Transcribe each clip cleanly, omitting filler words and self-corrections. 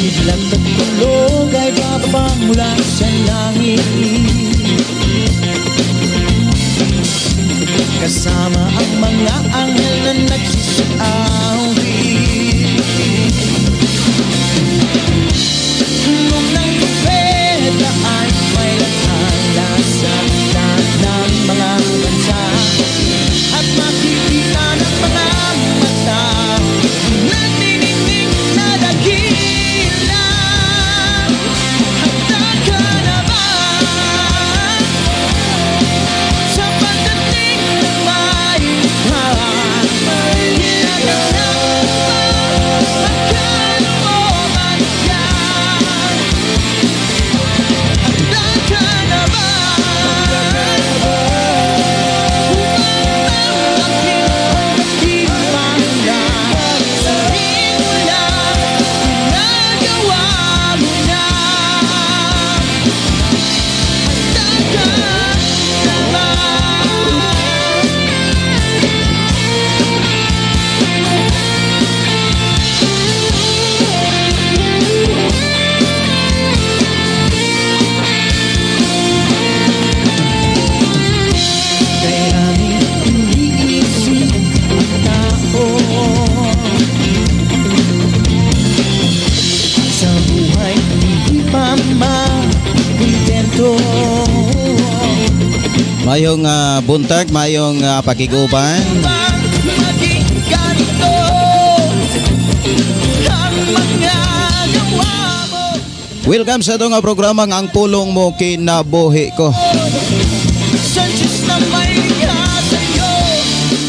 Kidlat at kulog ay bababa mula sa langit, kasama ang mga anghel na nagsisiawit. Tunog ng trumpeta ay may lathala sa lahat ng mga bansa, at makikita ng mga mata nagniningning na dakila. Handa ka na ba sa pagdating ng may likha? Ginaganap ba ang kalooban niya? Handa ka na ba upang mamalaki ang katiwala? Sabihin mo lang, ginagawa mo na. Handa ka na ba? Kay raming iniisip ang tao sa buhay, hindi pa makontento. Mayong buntag, mayong pakiguban. Upang maging ganito ang mga gawa mo. Welcome sa itong programa nga Ang Pulong Mo Kinabuhi Ko. Sa Diyos na may likha sa'yo.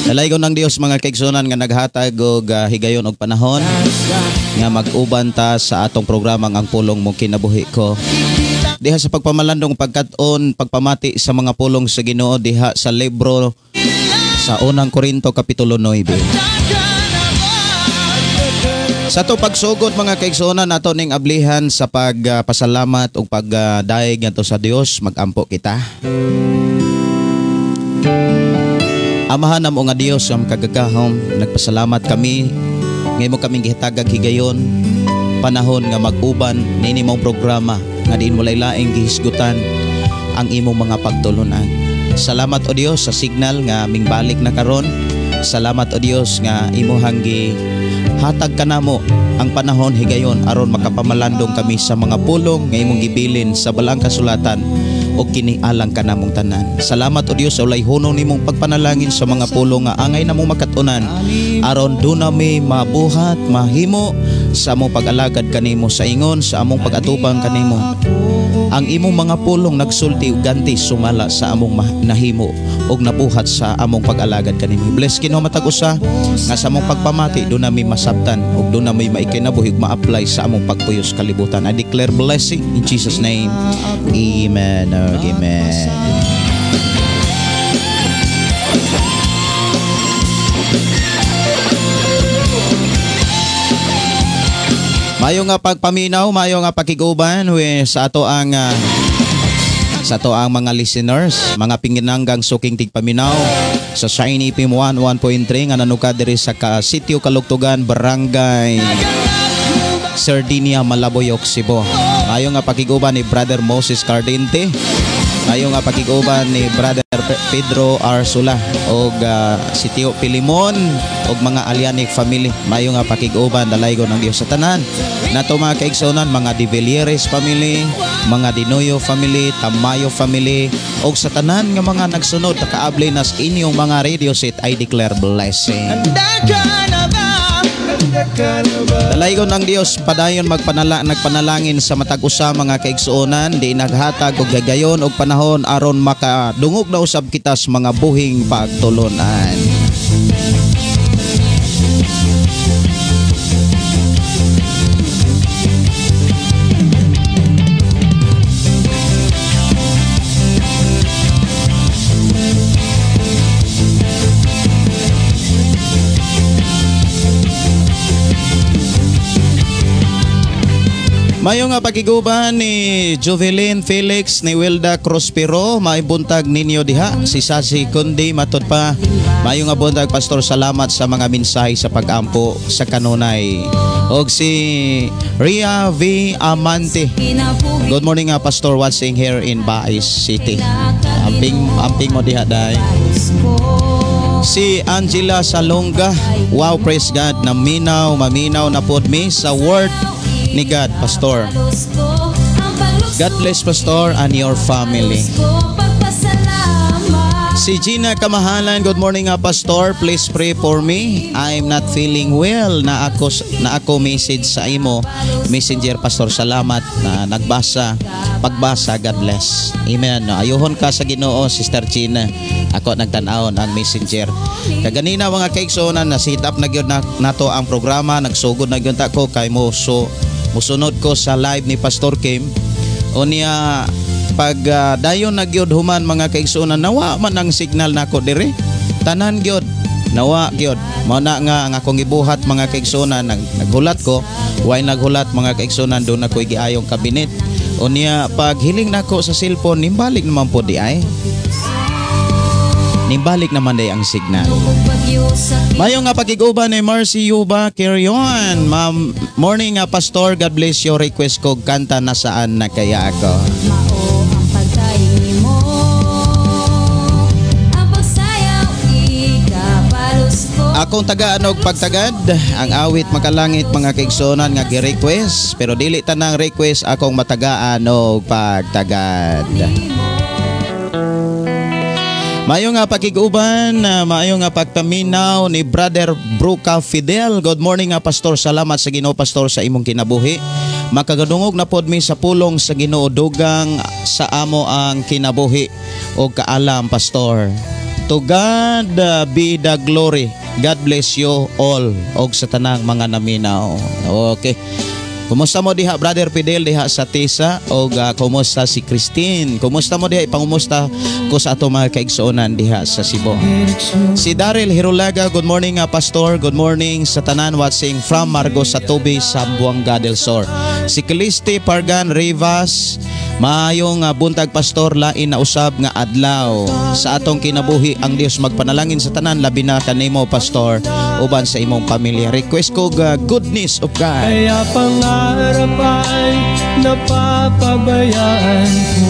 Dalaygon ng Dios mga kaigsunan nga naghatag og higayon og panahon nga mag-uban ta sa atong programa nga Ang Pulong Mo Kinabuhi Ko. Diha sa pagpamalandong pagkat-on, pagpamati sa mga pulong sa Ginoo diha sa libro sa unang Korinto kapitulo 9. Sa ato pagsugod mga kaigsuonan, ato ning ablihan sa pagpasalamat ug pagdaig ngadto sa Dios, magampo kita. Amahan namo nga Dios ang kagagahom, nagpasalamat kami ngay mo kaming gihatagag higayon panahon nga mag-uban niini mong programa nga diin walay laing gihisgutan ang imong mga pagtulunan. Salamat o Dios sa signal nga mingbalik na karon. Salamat o Dios nga imuhang gihatag kanamo ang panahon higayon aron makapamalandong kami sa mga pulong nga imong gibilin sa balang kasulatan o kini alang kanamong tanan. Salamat o Dios sa walay hunong nimong pagpanalangin sa mga pulong nga angay namong makatunan aron dunami mabuhat mahimo sa among pag-alagad kanimo sa ingon sa among pag-atubang kanimo. Ang imong mga pulong nagsulti ug ganti sumala sa among nahimo ug nabuhat sa among pag-alagad kanimo. Bless Ginoo matag usa nga sa among pagpamati dunami masabtan ug dunami maikinabuhi ug ma-apply sa among pagpuyos kalibutan. I declare blessing in Jesus name. Amen. Amen. Mayo nga pagpaminaw, mayo nga pakiguban we sa ato ang mga listeners, mga pinginanggang suking tigpaminaw sa Shiny FM 101.3 nga nanuka diri sa Sitio Kalugtugan, Barangay Sardinia, Malabuyoc, Cebu. Mayo nga pakiguban ni Brother Moses Cardente. Mayo nga pakiguban ni Brother Pedro Arsula og si Tio Pilimon og mga Alianic family. Mayo nga pakiguban dalaygon ang Dios sa tanan. Nato mga kaigsuonan, mga De Villieres family, mga Dinoyo family, Tamayo family og sa tanan nga mga nagsunod nakaabli nas inyong mga radio set, I declare blessing. Handa ka na ba? Dalaygon ang Dios padayon nagpanalangin sa matag usa mga kaigsuonan, di naghatag og gagayon og panahon aron makadungog na usab kita sa mga buhing pagtulunan. Mayo nga pagiguban ni Jovelyn Felix ni Wilda Crospero, maibuntag ninyo diha si Sasi Kundi matod pa. Mayo nga buntag Pastor, salamat sa mga mensahe sa pag-ampo sa kanunay. Og si Ria V. Amante. Good morning nga, Pastor, watching here in Bais City. Amping amping mo diha, day. Si Angela Salonga, wow, praise God, naminaw, maminaw na pod mi sa word ni God, Pastor. God bless, Pastor, and your family. Si Gina Kamahalan, good morning nga, Pastor. Please pray for me. I'm not feeling well. Na ako message sa imo Messenger, Pastor. Salamat na nagbasa. Pagbasa, God bless. Amen. No, ayuhon ka sa Ginoo, Sister Gina. Ako nagtan-awon ang Messenger. Kaganina, mga kaigsuonan, na set up na gyud na, nato ang programa, nagsugod na gyud ta ko kay mo so musunod ko sa live ni Pastor Kim. Unya pag dayon na gyud human, mga kaigsuonan, nawa man ang signal nako diri. Tanan gyud nawa gyud. Mao na nga ang akong gibuhat, mga kaigsuonan, naghulat ko. Way naghulat, mga kaigsuonan, doon ako giayong kabinet. Unya pag hiling nako sa cellphone, nimbalik naman po di ay. Nimbalik naman day ang signal. Mayo nga pakiguban ni Mercy Yuba Carry on. Ma'am, morning nga, Pastor, God bless you. Request ko kanta, "Nasaan na Kaya Ako." Mao ang pagdaig nimo, ang pagsayaw ikapalos ko. Akong tagaan og pagtagad ang awit "Makalangit", mga kaigsuonan, nga gi-request, pero dili tanang request akong matagaan og pagtagad. Maayo nga pakiguban, maayo nga pagpaminaw ni Brother Bruca Fidel. Good morning nga, Pastor. Salamat sa Ginoo, Pastor, sa imong kinabuhi. Makagadungog na pod mi sa pulong sa Ginoo, dugang sa amo ang kinabuhi o kaalam, Pastor. To God be the glory. God bless you all og sa tanang mga naminaw. Okay. Kumusta mo diha, Brother Fidel, diha sa Tisa, og kumusta si Christine? Kumusta mo diha? Ipangumusta ko sa ato mga kaigsuonan diha sa Cebu. Si Daryl Hirulaga, good morning nga, Pastor. Good morning sa tanan watching from Margosatubig, Zamboanga del Sur. Si Calisti Pargan Rivas, maayong buntag, Pastor, lain na usab nga adlaw sa atong kinabuhi. Ang Dios magpanalangin sa tanan, labi na kanimo, Pastor, uban sa imong pamilya. Request ko "Goodness of God." Kaya pangarap ay napapabayaan ko.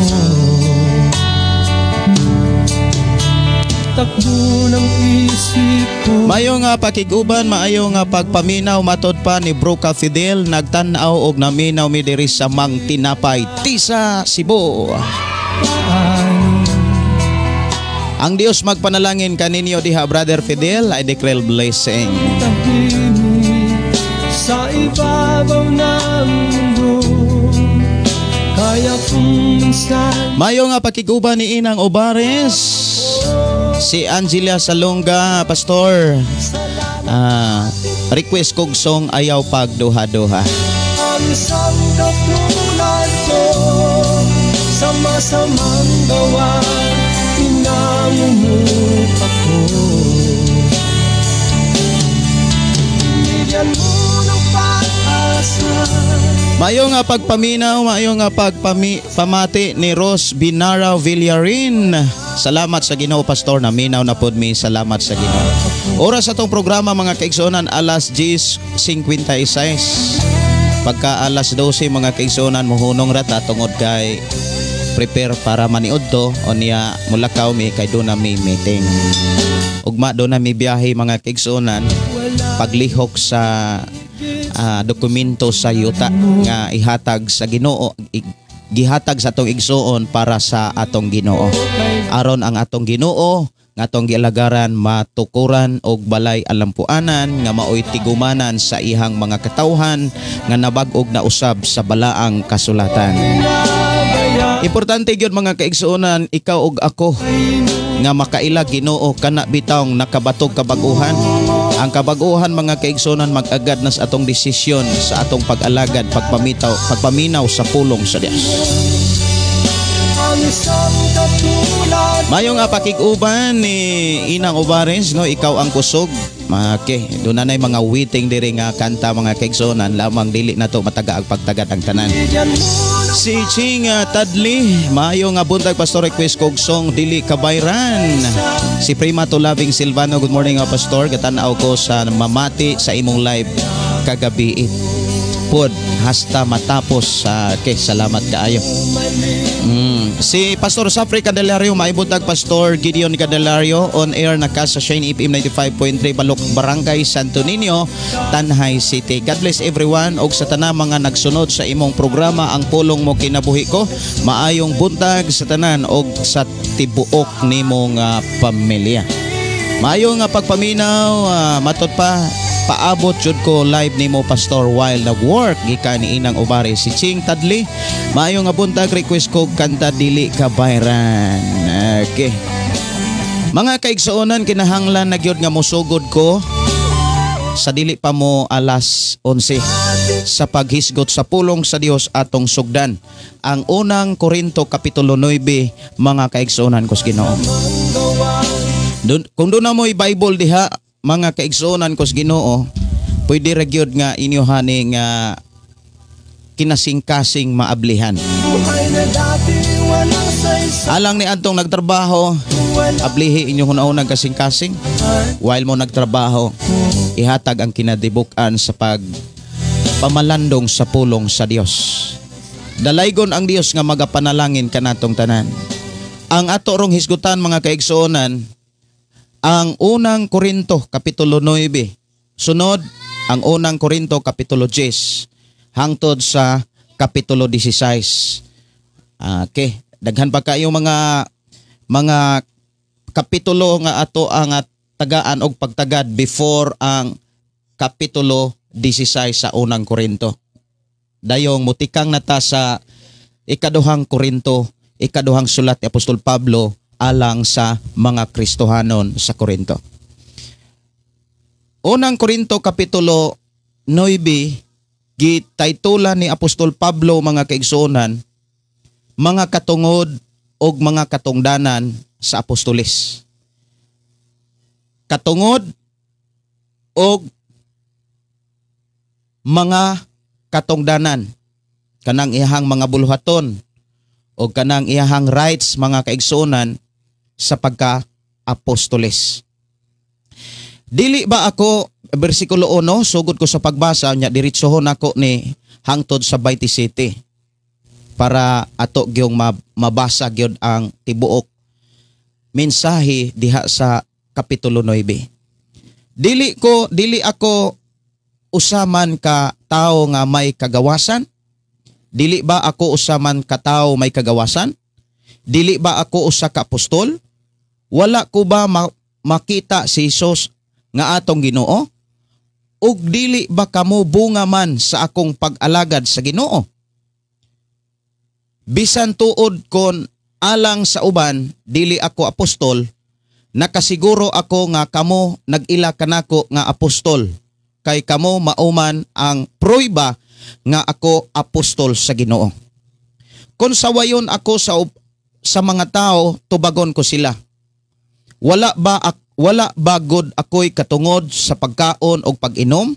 Takbo ng isip ko. Maayo nga pakiguban, maayo nga pagpaminaw, matod pa ni Broca Fidel, nagtan-aw og naminaw mi diri sa Mang Tinapay, Tisa, Cebu. Paano Ang Dios magpanalangin kaninyo diha, Brother Fidel. I declare blessing. Tahimik sa ibabaw ng mundo. Kaya kung minsan Mayo nga pakiguban ni Inang Obares. Si Angela Salonga, Pastor. Request kog song "Ayaw Pagduha-duha." Ang isang katulad ko sa masamang gawa, pinangumuka ko. Binigyan mo ng pag-asa. Mayo nga pagpaminaw, mayo nga pamati ni Ros Binara Villarin. Salamat sa Ginoo, Pastor, naminaw na pod mi. Salamat sa Ginoo. Oras atong programa, mga kaigsuonan, alas 10:56. Pagka alas 12, mga kaigsuonan, muhunong rata tungod kay prepare para maniud to, unya mulakaw mi kay doon na mi meeting. Ugma doon na mi biyahe, mga kaigsuonan, paglihok sa dokumento sa yuta nga ihatag sa Ginoo, gihatag sa atong igsuon para sa atong Ginoo, aron ang atong Ginoo nga atong gialagaran matukuran og balay alampuanan nga maoy tigumanan sa ihang mga katawhan nga nabag-og na usab sa balaang kasulatan. Importante gyud, mga kaigsuonan, ikaw ug ako nga makaila Ginoo kana bitawng nakabatog kabaguhan. Ang kabaguhan, mga kaigsuonan, mag-agad na sa atong desisyon sa atong pag-alagad, pagpamitaw, pagpaminaw sa pulong sa Dios. Ang isang katulad Mayo nga pakig-uban ni Inang Obares, no, "Ikaw ang Kusog." Okay, doon na mga waiting diri nga kanta, mga kaigsuonan, lamang dili na to mataga ang pagtagad ang tanan. Bigyan mo ng Si Ching Tadli, maayo nga buntag, Pastor, request kog song "Dili Kabayran." Si Prima to Loving Silvano, good morning nga, Pastor, gatan-aw ko sa mamati sa imong live. kagabi pod hasta matapos. Okay, salamat kaayo. Si Pastor Safri Candelario, maibutag Pastor Gideon Candelario, on air na ka sa Shine FM 95.3, Balok, Barangay Santo Niño, Tanjay City. God bless everyone og sa tanang mga nagsunod sa imong programa, Ang Pulong Mo Kinabuhi Ko. Maayong buntag sa tanan og sa tibuok nimong pamilya. Maayo nga pagpaminaw, matod pa paabot jud ko live nimo, Pastor, while nag-work gikan ni Inang Ubari, si Ching Tadli. Maayo nga buntag, request ko kanta "Dili Ka Bayran". Okay. Mga kaigsuonan, kinahanglan na gyud nga mosugod ko sa dili pa mo alas 11 sa paghisgot sa pulong sa Dios. Atong sugdan ang Unang Korinto kapitulo 9, mga kaigsuonan ko sa Ginoo. Dun, kung duna mo'y Bible diha, mga kaigsuonan ko sa Ginoo, pwede ra gyud nga inyo haning kinasingkasing maablihan. Alang ni adtong nagtrabaho, ablihi inyong hunahunang kasing-kasing. While mo nagtrabaho, ihatag ang kinadibukan sa pag pamalandong sa pulong sa Dios. Dalaygon ang Dios nga magapanalangin kanatong tanan. Ang ato rong hisgutan, mga kaigsuonan, ang Unang Korinto kapitulo 9. Sunod ang Unang Korinto kapitulo 10 hangtod sa kapitulo 16. Okay, daghan pa kayo mga kapitulo nga ato ang tagaan og pagtagad before ang kapitulo 16 sa Unang Korinto. Dayong mutikang nata sa Ikaduhang Korinto, ikaduhang sulat ni Apostol Pablo alang sa mga Kristohanon sa Korinto. Unang Korinto kapitulo 9, gitaytolan ni Apostol Pablo, mga kaigsuonan, "Mga Katungod og Mga Katungdanan sa Apostoles". Katungod og mga katungdanan, kanang iyahang mga buluhaton o kanang iyahang rights, mga kaigsuonan, sa pagka apostoles. Dili ba ako, versikulo 1, sugod ko sa pagbasa nya, diretsohon ako ni hangtod sa 27 para ato gyung mabasa gyud ang tibuok mensahe diha sa kapitulo 9. Dili ako usaman ka tao nga may kagawasan? Dili ba ako usaman ka tao may kagawasan? Dili ba ako usa ka apostol? Wala ko ba makita si Jesus nga atong Ginoo? Ug dili ba kamo bunga man sa akong pag-alagad sa Ginoo? Bisan tuod kon alang sa uban dili ako apostol, nakasiguro ako nga kamo nag-ila kanako nga apostol, kay kamo mauman ang prueba nga ako apostol sa Ginoo. Kung sawayon ako sa mga tao, tubagon ko sila. Wala ba gud ako'y katungod sa pagkaon o pag-inom?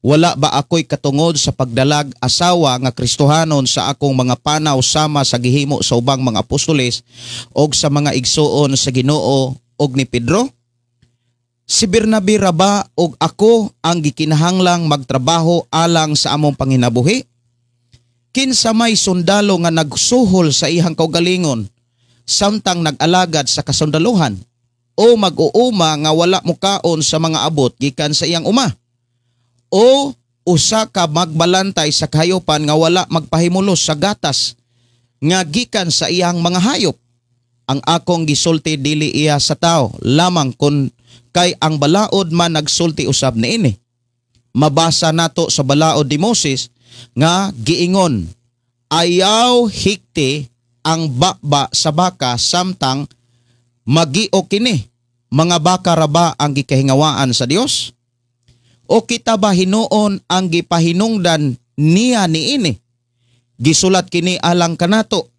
Wala ba ako'y katungod sa pagdalag asawa nga Kristohanon sa akong mga panaw sama sa gihimo sa ubang mga apostoles og sa mga igsuon sa Ginoo og ni Pedro? Si Bernabe ra ba og ako ang gikinahanglang magtrabaho alang sa among panginabuhi? Kinsa may sundalo nga nagsuhol sa iyang kaugalingon samtang nag-alagad sa kasundaluhan, o mag-uuma nga wala mukaon sa mga abot gikan sa iyang uma? O usa ka magbalantay sa kahayopan nga wala magpahimulos sa gatas nga gikan sa iyang mga hayop? Ang akong gisulti dili iya sa tao lamang, kun kay ang balaod man nagsulti usab niini. Mabasa nato sa balaod ni Moses nga giingon, "Ayaw hikti ang baba sa baka samtang magio kini." Mga baka ra ba ang gikahingawaan sa Dios? O kita ba hinuon ang gipahinungdan niya niini? Gisulat kini alang kanato.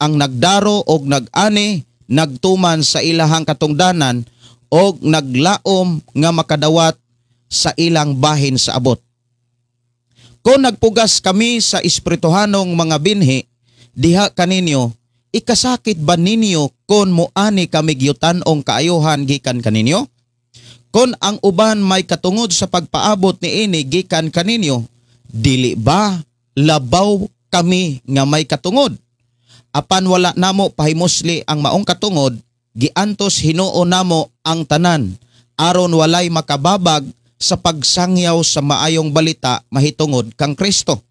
Ang nagdaro og nag-ani nagtuman sa ilahang katungdanan og naglaom nga makadawat sa ilang bahin sa abot. Kung nagpugas kami sa espirituhanong mga binhi diha kaninyo, ikasakit ba ninyo kung muani kami gyutan-ong kaayuhan gikan kaninyo? Kon ang uban may katungod sa pagpaabot niini gikan kaninyo, dili ba labaw kami nga may katungod? Apan wala namo pahimusli ang maong katungod, giantos hinuon namo ang tanan aron walay makababag sa pagsangyaw sa maayong balita mahitungod kang Kristo.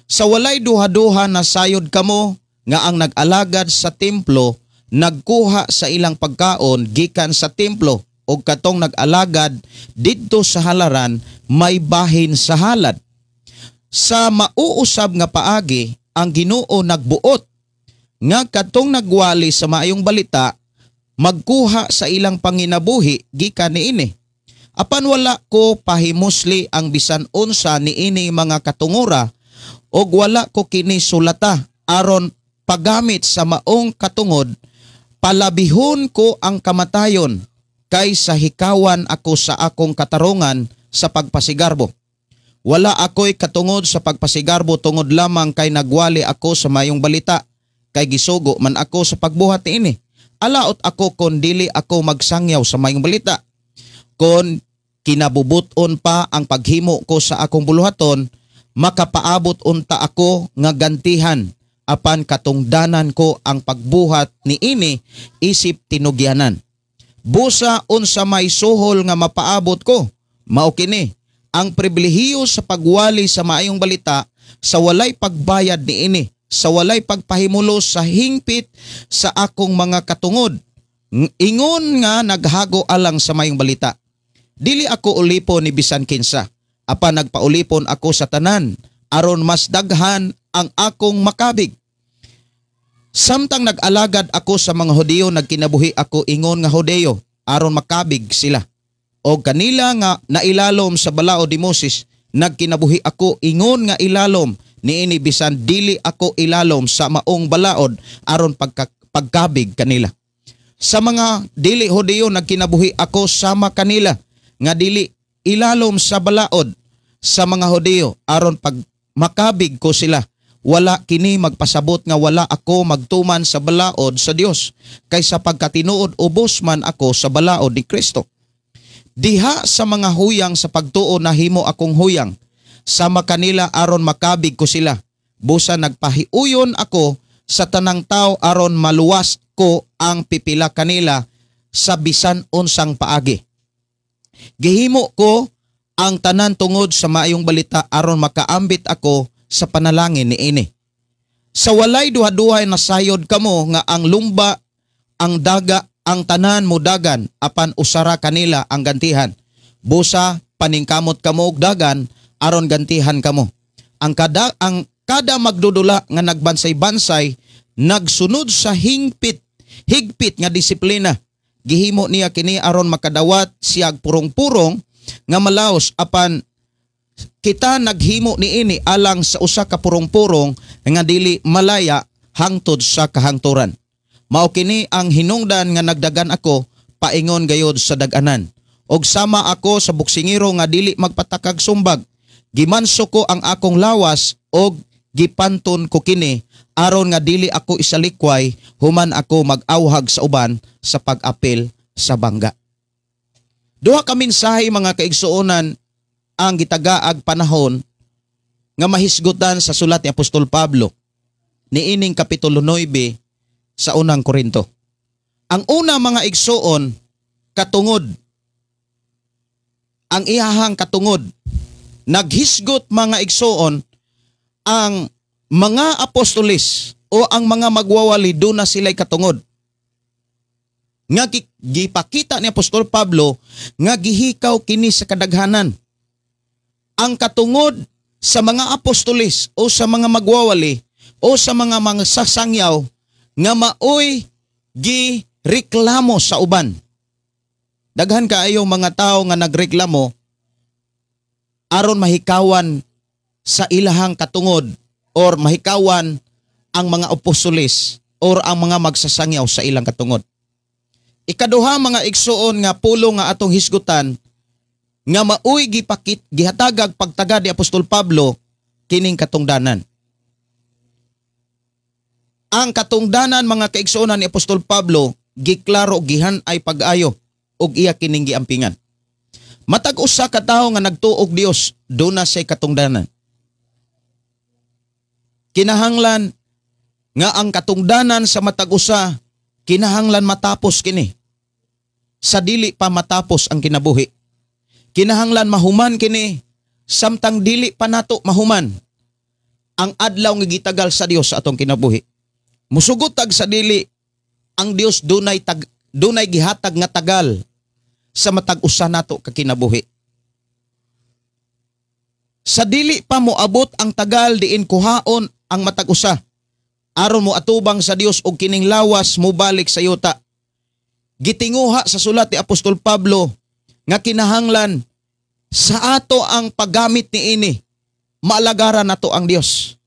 Sa walay duha-duha na sayod kamo nga ang nag-alagad sa templo nagkuha sa ilang pagkaon gikan sa templo, og katong nag-alagad didto sa halaran may bahin sa halad. Sa mauusab nga paagi ang Ginoo nagbuot nga katong nagwali sa maayong balita magkuha sa ilang panginabuhi gikan niini. Apan wala ko pahimusli ang bisan unsa niini mga katungura, og wala ko kini sulata aron paggamit sa maong katungod, palabihon ko ang kamatayon kaysa hikawan ako sa akong katarungan sa pagpasigarbo. Wala ako'y katungod sa pagpasigarbo tungod lamang kay nagwali ako sa mayong balita, kay gisugo man ako sa pagbuhat niini. Alaot ako kon dili ako magsangyaw sa mayong balita. Kon kinabubuton pa ang paghimo ko sa akong buluhaton, makapaabot unta ako nga gantihan, apan katungdanan ko ang pagbuhat niini isip tinugyanan. Busa unsa may suhol nga mapaabot ko, mao kini ang pribilehiyo sa pagwali sa maayong balita sa walay pagbayad niini, sa walay pagpahimulos sa hingpit sa akong mga katungod, ingon nga naghago alang sa maayong balita. Dili ako ulipon ni bisan kinsa, apan nagpaulipon ako sa tanan aron mas daghan ang akong makabig. Samtang nag-alagad ako sa mga Hudiyo, nagkinabuhi ako ingon nga Hudiyo aron makabig sila. O kanila nga nailalom sa balaod ni Moses, nagkinabuhi ako ingon nga ilalom niini bisan dili ako ilalom sa maong balaod aron pagkabig kanila. Sa mga dili Hudiyo nagkinabuhi ako sama kanila nga dili ilalom sa balaod sa mga Hudiyo aron pag makabig ko sila. Wala kini magpasabot nga wala ako magtuman sa balaod sa Dios, kaysa pagkatinuod ubos man ako sa balaod ni Kristo. Diha sa mga huyang sa pagtuo nahimo akong huyang sama kanila aron makabig ko sila. Busa nagpahiuyon ako sa tanang tao aron maluwas ko ang pipila kanila sa bisan unsang paagi. Gihimo ko ang tanan tungod sa maayong balita aron makaambit ako sa panalangin niini. Sa walay duha-duhay nasayod kamo nga ang lumba, ang daga, ang tanan mudagan, apan usara kanila ang gantihan. Busa paningkamot kamo og dagan aron gantihan kamo. Ang kada magdudula nga nagbansay-bansay nagsunod sa higpit nga disiplina. Gihimo niya kini aron makadawat siyag purong-purong nga malaos, apan kita naghimo niini alang sa usa ka purong-purong nga dili malaya hangtod sa kahangturan. Mao kini ang hinungdan nga nagdagan ako paingon gayod sa daganan. Og sama ako sa buksingero nga dili magpatakag sumbag. Gimanso ko ang akong lawas og gipanton ko kini aron nga dili ako isalikway human ako mag-awhag sa uban sa pag-apil sa bangga. Duha ka mensahe, mga kaigsuonan, ang gitagaag panahon nga mahisgutan sa sulat ni Apostol Pablo niining Kapitulo 9 sa unang Korinto. Ang una, mga igsuon, katungod. Ang iyahang katungod. Naghisgot, mga igsuon, ang mga apostolis o ang mga magwawali, doon na sila'y katungod. Nga gipakita ni Apostol Pablo nga gihikaw kini sa kadaghanan. Ang katungod sa mga apostolis o sa mga magwawali o sa mga sasangyaw nga maoy gireklamo sa uban. Daghan kaayo mga tao nga nagreklamo aron mahikawan sa ilahang katungod or mahikawan ang mga apostolis or ang mga magsasangyaw sa ilang katungod. Ikaduha, mga igsuon, nga pulo nga atong hisgutan nga maoy gihatagag pagtaga ni Apostol Pablo kining katungdanan. Ang katungdanan, mga kaigsuonan, ni Apostol Pablo giklaro gihan ay pag-ayo og iya kining giampingan. Matag usa ka tawo nga nagtuog Dios, duna siya'y katungdanan. Kinahanglan nga ang katungdanan sa matag usa, kinahanglan matapos kini. Sa dili pa matapos ang kinabuhi. Kinahanglan mahuman kini samtang dili pa nato mahuman ang adlaw nga gitagal sa Dios sa atong kinabuhi. Musugot tag sa dili, ang Dios dunay gihatag nga tagal sa matag usa nato ka kinabuhi. Sa dili pa moabot ang tagal diin kuhaon ang matag usa aron mo atubang sa Dios og kining lawas mobalik sa yuta. Gitinguha sa sulat ni Apostol Pablo nga kinahanglan sa ato ang paggamit niini, maalagaran nato ang Dios.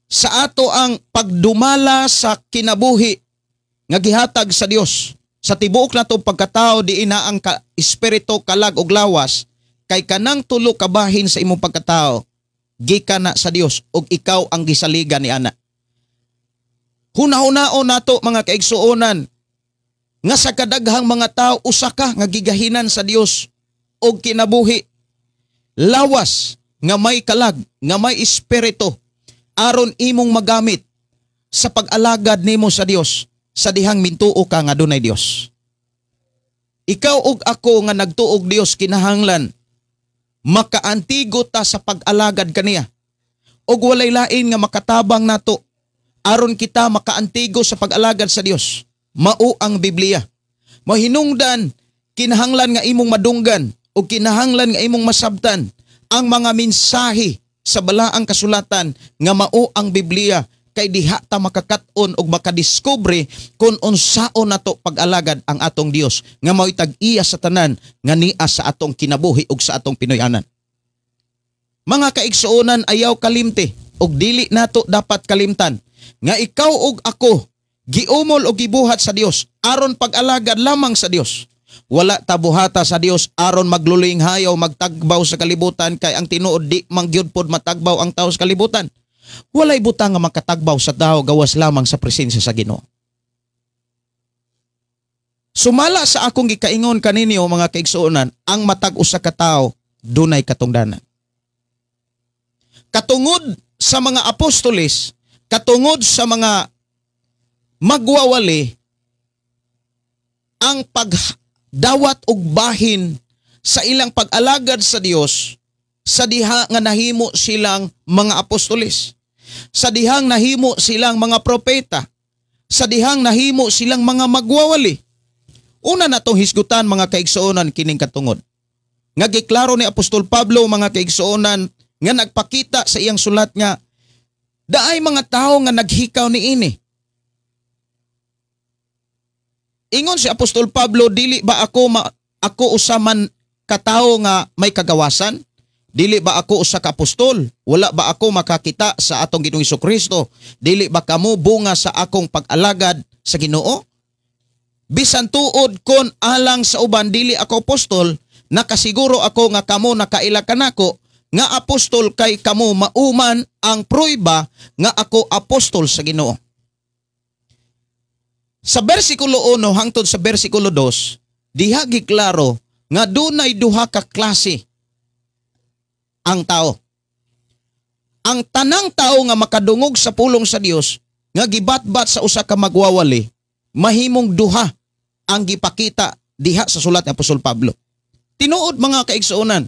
Sa ato ang pagdumala sa kinabuhi nga gihatag sa Dios sa tibuok nato pagkatao, diin na ang espiritu, kalag ug lawas, kay kanang tulo ka bahin sa imong pagkatao gikan na sa Dios ug ikaw ang gisaligan ni ana. Hunahunaon nato, mga kaigsuonan, nga sa kadaghang mga tao, usa ka nga gigahinan sa Dios og kinabuhi, lawas nga may kalag, nga may espiritu, aron imong magamit sa pag-alagad nimo sa Dios sa dihang mintuo ka nga dunay Dios. Ikaw ug ako nga nagtuog Dios, kinahanglan makaantigo ta sa pag-alagad kaniya. Og walay lain nga makatabang nato aron kita makaantigo sa pag-alagad sa Dios. Mao ang Biblia. Mahinungdan, kinahanglan nga imong madunggan o kinahanglan nga imong masabtan ang mga mensahe sa balaang kasulatan nga mao ang Biblia, kay diha ta makakat-on og makadiskubre kung unsaon nato pag-alagad ang atong Dios nga mao'y tag-iya sa tanan nga niya sa atong kinabuhi ug sa atong Pinoy-anan. Mga kaigsuonan, ayaw kalimti og dili nato dapat kalimtan nga ikaw ug ako giumol og gibuhat sa Dios aron pag-alagad lamang sa Dios. Wala ta buhata sa Dios aron magluling hayaw, magtagbaw sa kalibutan, kay ang tinuod, di man gyud pod matagbaw ang tao sa kalibutan. Walay butang nga makatagbaw sa tao gawas lamang sa presensya sa Ginoo. Sumala sa akong gikaingon kaninyo, mga kaigsuonan, ang matag usa ka tawo dunay katungdanan. Katungod sa mga apostoles, katungod sa mga magwawali, ang pagdawat og bahin sa ilang pag-alagad sa Dios sa diha nga nahimo silang mga apostoles, sa dihang nahimo silang mga propeta, sa dihang nahimo silang mga magwawali. Una na tong hisgutan, mga kaigsuonan, kining katungod nga giklaro ni Apostol Pablo, mga kaigsuonan, nga nagpakita sa iyang sulat nga daay mga tawo nga naghikaw niini. Ingon si Apostol Pablo, "Dili ba ako usa man katawo nga may kagawasan? Dili ba ako usa ka apostol? Wala ba ako makakita sa atong Ginoong Kristo? Dili ba kamo bunga sa akong pag-alagad sa Ginoo? Bisan tuod kon alang sa uban dili ako apostol, nakasiguro ako nga kamo nakaila kanako nga apostol, kay kamo mauman ang prueba nga ako apostol sa Ginoo." Sa versikulo 1 hangtod sa versikulo 2, diha giklaro nga dunay duha ka klase ang tao. Ang tanang tao nga makadungog sa pulong sa Dios nga gibatbat sa usa ka magwawali, mahimong duha ang gipakita diha sa sulat ni Apostol Pablo. Tinuod, mga kaigsuonan,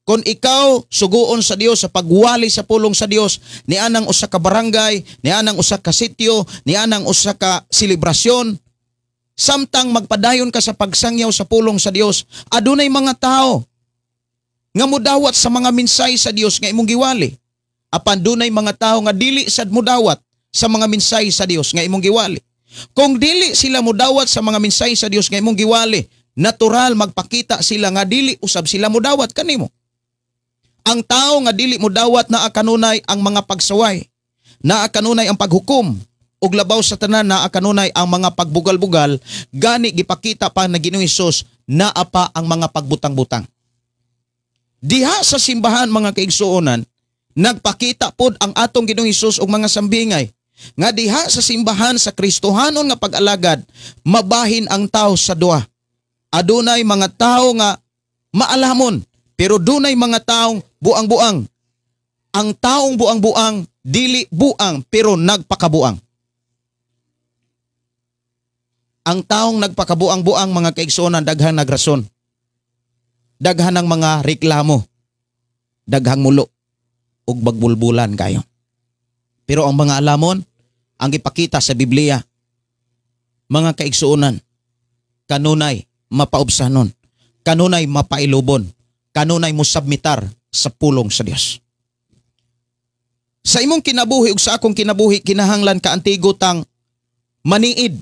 kung ikaw suguon sa Dios sa pagwali sa pulong sa Dios nianang usa ka barangay, nianang usa ka sityo, nianang usa ka selebrasyon, samtang magpadayon ka sa pagsangyaw sa pulong sa Dios, adunay mga tao nga mudawat sa mga mensahe sa Dios nga imong giwali. Apan dunay mga tao nga dili sad mudawat sa mga mensahe sa Dios nga imong giwali. Kung dili sila mudawat sa mga mensahe sa Dios nga imong giwali, natural magpakita sila nga dili usab sila mudawat kanimo. Ang tao nga dili mudawat, naa kanunay ang mga pagsaway, naa kanunay ang paghukom, ug labaw sa tanan, naa kanunay ang mga pagbugal-bugal, gani gipakita pa na Ginoong Hesus, naa pa ang mga pagbutang-butang. Diha sa simbahan, mga kaigsuonan, nagpakita pod ang atong Ginoong Hesus og mga sambingay nga diha sa simbahan, sa Kristohanon nga pag-alagad, mabahin ang tao sa duha. Adunay mga tao nga maalamon. Pero dunay mga taong buang-buang. Ang taong buang-buang, dili buang pero nagpakabuang. Ang taong nagpakabuang-buang, mga kaigsuonan, daghang nagrason. Daghan ng mga reklamo. Daghang mulo ug bagbulbulan kayo. Pero ang mga alamon, ang gipakita sa Biblia, mga kaigsuonan, kanunay mapaubsanon, kanunay mapailubon, kanunay mosubmitar sa pulong sa Dios. Sa imong kinabuhi ug sa akong kinabuhi, kinahanglan kaantigo tang maniid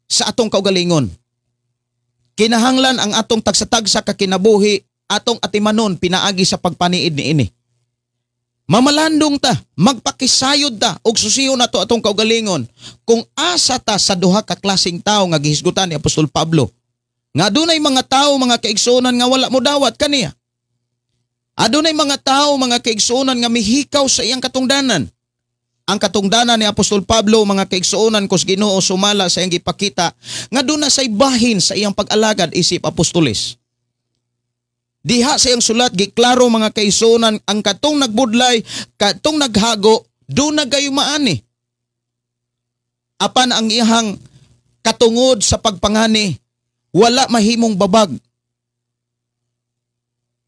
sa atong kaugalingon. Kinahanglan ang atong tagsa-tagsa ka kinabuhi atong atimanon pinaagi sa pagpaniid niini. Mamalandong ta, magpakisayod ta og susiyo nato atong kaugalingon kung asa ta sa duha ka klaseng tawo nga gihisgutan ni Apostol Pablo. Nga adunay mga tawo, mga kaigsuonan, nga wala mo dawat kaniya. Adunay mga tawo, mga kaigsuonan, nga mihikaw sa iyang katungdanan. Ang katungdanan ni Apostol Pablo, mga kaigsuonan kos Ginoo, sumala sa iyang gipakita nga duna say bahin sa iyang pag-alagad isip apostoles. Diha sa iyang sulat giklaro, mga kaigsuonan, ang katong nagbudlay, katong naghago, duna gayo maani. Apan ang iyang katungod sa pagpangani wala mahimong babag.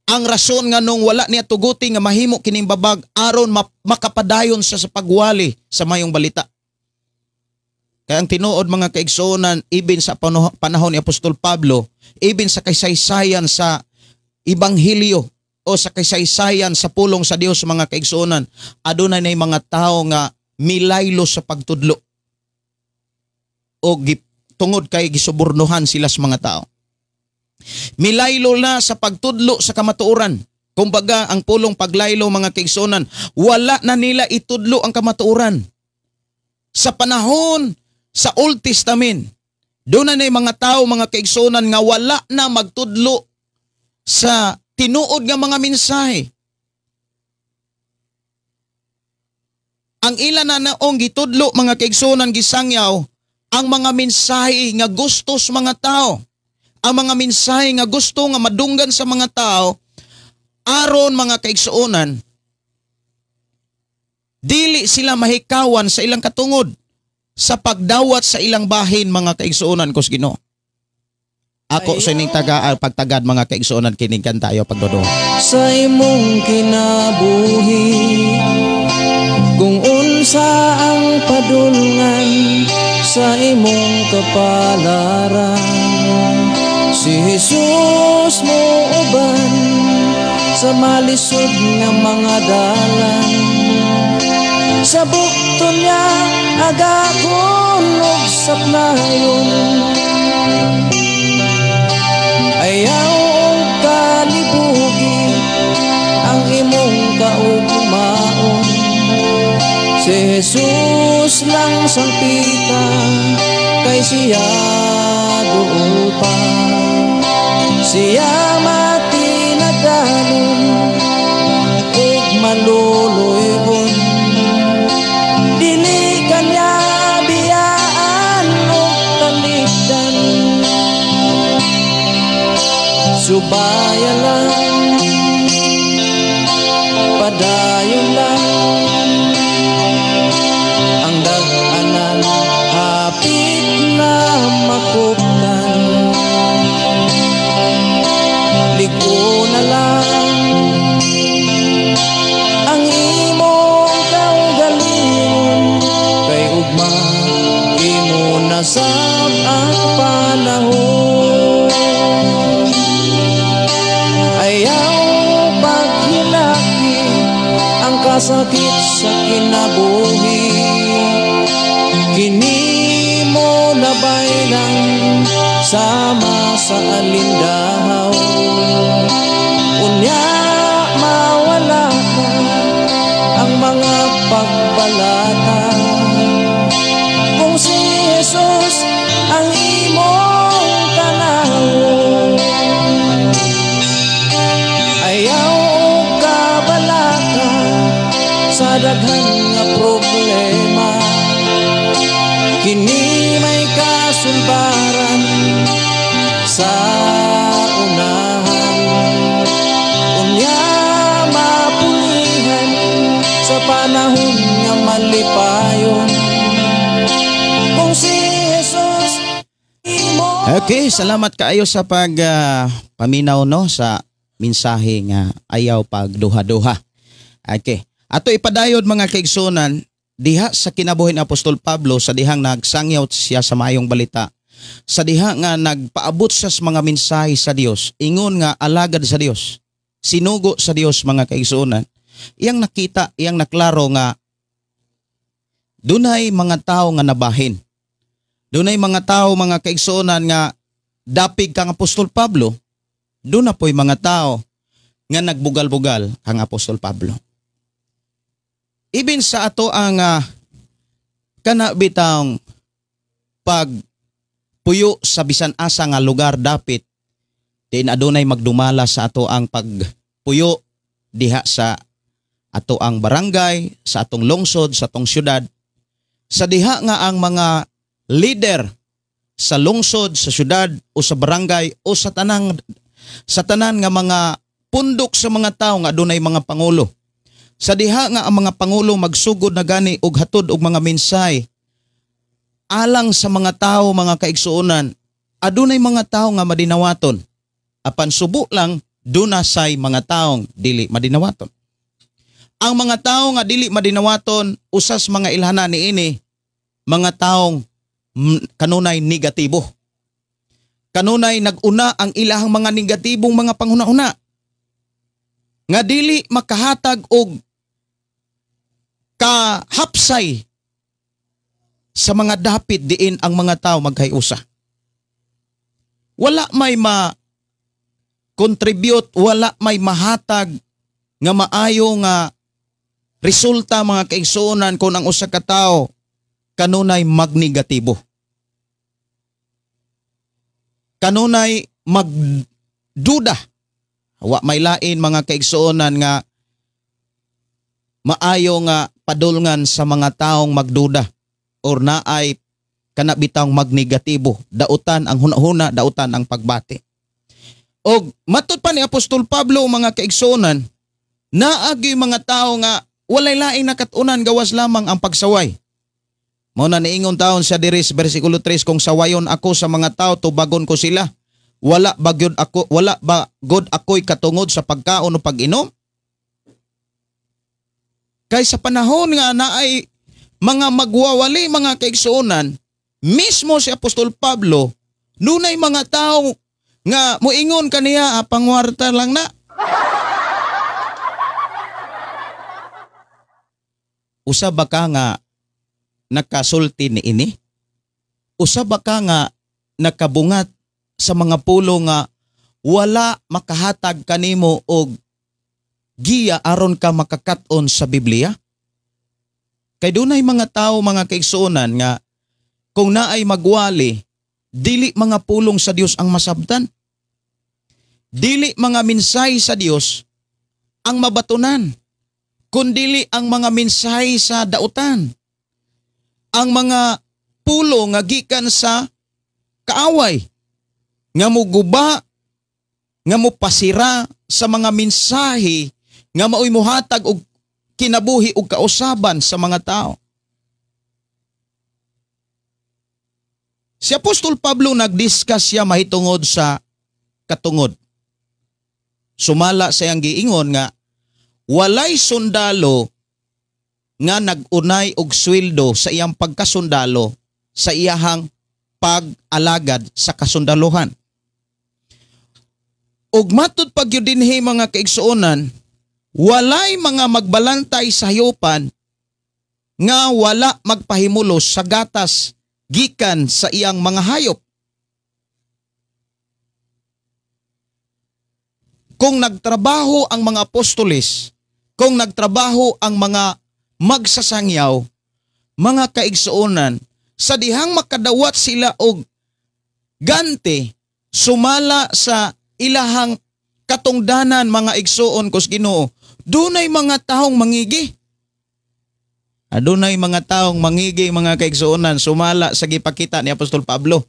Ang rason nga nung wala niya tuguti nga mahimo kining babag aron makapadayon siya sa pagwali sa mayong balita. Kaya ang tinuod, mga kaigsuonan, ibin sa panahon ni Apostol Pablo, ibin sa kaysaysayan sa Ebanghelyo o sa kaysaysayan sa pulong sa Dios, mga kaigsuonan, adunay na mga tao nga milaylo sa pagtudlo o tungod kay gisubornohan sila sa mga tao. Milaylo na sa pagtudlo sa kamatuoran. Kumbaga, ang pulong paglaylo, mga kaigsuonan, wala na nila itudlo ang kamatuoran. Sa panahon sa Old Testament, doon na mga tao, mga kaigsuonan, nga wala na magtudlo sa tinuod nga mga mensahe. Ang ila na naong gitudlo, mga kaigsuonan, gisangyaw ang mga mensahe nga gusto sa mga tao. Ang mga mensahe nga gusto nga madunggan sa mga tao aron, mga kaigsuonan, dili sila mahikawan sa ilang katungod sa pagdawat sa ilang bahin, mga kaigsuonan kos Ginoo. Ako sa ining taga pagtagad, mga kaigsuonan, kining kanta ayo pagdodo. Sa imong kinabuhi, kung unsa ang padulngan sa imong kapalaran, si Jesus mo uban sa malisod nga mga dalan. Sa bukton niya agakon og saplayon. Ayaw og kalibugi ang imong kaugmaon. Si Jesus lang sangpita kay siya duol pa. Siya matinadanon ug maluluy-on. Dili kanya biyaan og talikdan. Subaya lang, padayon lang, ang dag-anan hapit na makuptan. Liko na lang ang imong kaugalingon, kay ugma imo nasab ang panahon. Ayaw paghilaki ang kasakit sa kinabuhi. Kini mo nabaylan sama sa alindahaw. Unya mawala ka ang mga pagbalata. Kung si Jesus ang imong tanawon, ayaw kabalaka sa daghan nga problema. Kini may kasulbaran sa unahan. Hinuon nga malipayon kung si Jesus imo. Okay, salamat kaayo sa pag paminaw no sa mensahe nga ayaw pagduha-duha. Okay. Ato ipadayod mga kaigsunan diha sa kinabuhi ni Apostol Pablo sa dihang nagsangyaw siya sa maayong balita. Sa diha nga nagpaabot siya sa mga mensahe sa Dios, ingon nga alagad sa Dios, sinugo sa Dios mga kaigsunan. Iyang nakita, iyang naklaro nga dunay mga tao nga nabahin. Dunay mga tao mga kaigsuonan nga dapig kang Apostol Pablo, doon na po'y mga tao nga nagbugal-bugal kang Apostol Pablo. Ibin sa ato ang kana bitang pagpuyo sa bisan asa nga lugar dapit din adunay magdumala sa ato ang pagpuyo diha sa ato ang barangay, sa atong lungsod, sa atong syudad. Sa diha nga ang mga leader sa lungsod, sa syudad o sa barangay o sa tanan nga mga pundok sa mga tao nga adunay mga pangulo. Sa diha nga ang mga pangulo magsugod na gani og hatod og mga mensahe alang sa mga tao mga kaigsuonan, adunay mga tao nga madinawaton. Apan subo lang duna say mga taong dili madinawaton. Ang mga tao nga dili madinawaton usas mga ilhana niini mga taong kanunay negatibo. Kanunay nag-una ang ilahang mga negatibong mga panghuna-huna nga dili makahatag og kahapsay sa mga dapit diin ang mga tao magkayusa. Wala may ma-contribute, wala may mahatag nga maayo nga resulta mga kaigsuonan kung ang usa ka tawo kanunay magnegatibo. Kanunay magduda. Wa may lain mga kaigsuonan nga maayo nga padulngan sa mga taong magduda or naay kana bitawng magnegatibo, dautan ang hunahuna, dautan ang pagbati. Og matud pa ni Apostol Pablo mga kaigsuonan, naagi mga tao nga walay laing nakat-unan gawas lamang ang pagsaway. Mao na niingon taon siya diri sa bersikulo 3, kung sawayon ako sa mga tao tubagon ko sila. Wala ba gyud ako, wala ba god ako'y katungod sa pagkaon o pag-inom? Kay sa panahon nga naay mga magwawali mga kaigsuonan, mismo si Apostol Pablo nunay mga tao nga moingon kaniya, pangwarta lang na. Usa ba ka nga nakasulti ni ini? Usa ba ka nga nakabungat sa mga pulo nga wala makahatag kanimo og giya aron ka makakat-on sa Biblia? Kay dunay mga tao mga kaigsuonan nga kung naay magwali, dili mga pulong sa Dios ang masabtan. Dili mga mensahe sa Dios ang mabatunan, kundili ang mga mensahe sa dautan. Ang mga pulo nga gikan sa kaaway, nga muguba, nga mupasira sa mga mensahe nga maoy muhatag og kinabuhi og kausaban sa mga tao. Si Apostol Pablo nagdiscuss siya mahitungod sa katungod. Sumala sa iyang giingon nga walay sundalo nga nag-unay og sweldo sa iyang pagkasundalo sa iyahang pag-alagad sa kasundaluhan. Ug matud pa gyud dinhi mga kaigsuonan, walay mga magbalantay sa hayupan nga wala magpahimulos sa gatas gikan sa iyang mga hayop. Kung nagtrabaho ang mga apostoles, kung nagtrabaho ang mga magsasangyaw, mga kaigsuonan, sa dihang makadawat sila og ganti sumala sa ilahang katungdanan mga igsuon kus Ginoo, dunay mga taong mangigi. Adunay mga taong mangigi mga kaigsuonan sumala sa gipakita ni Apostol Pablo.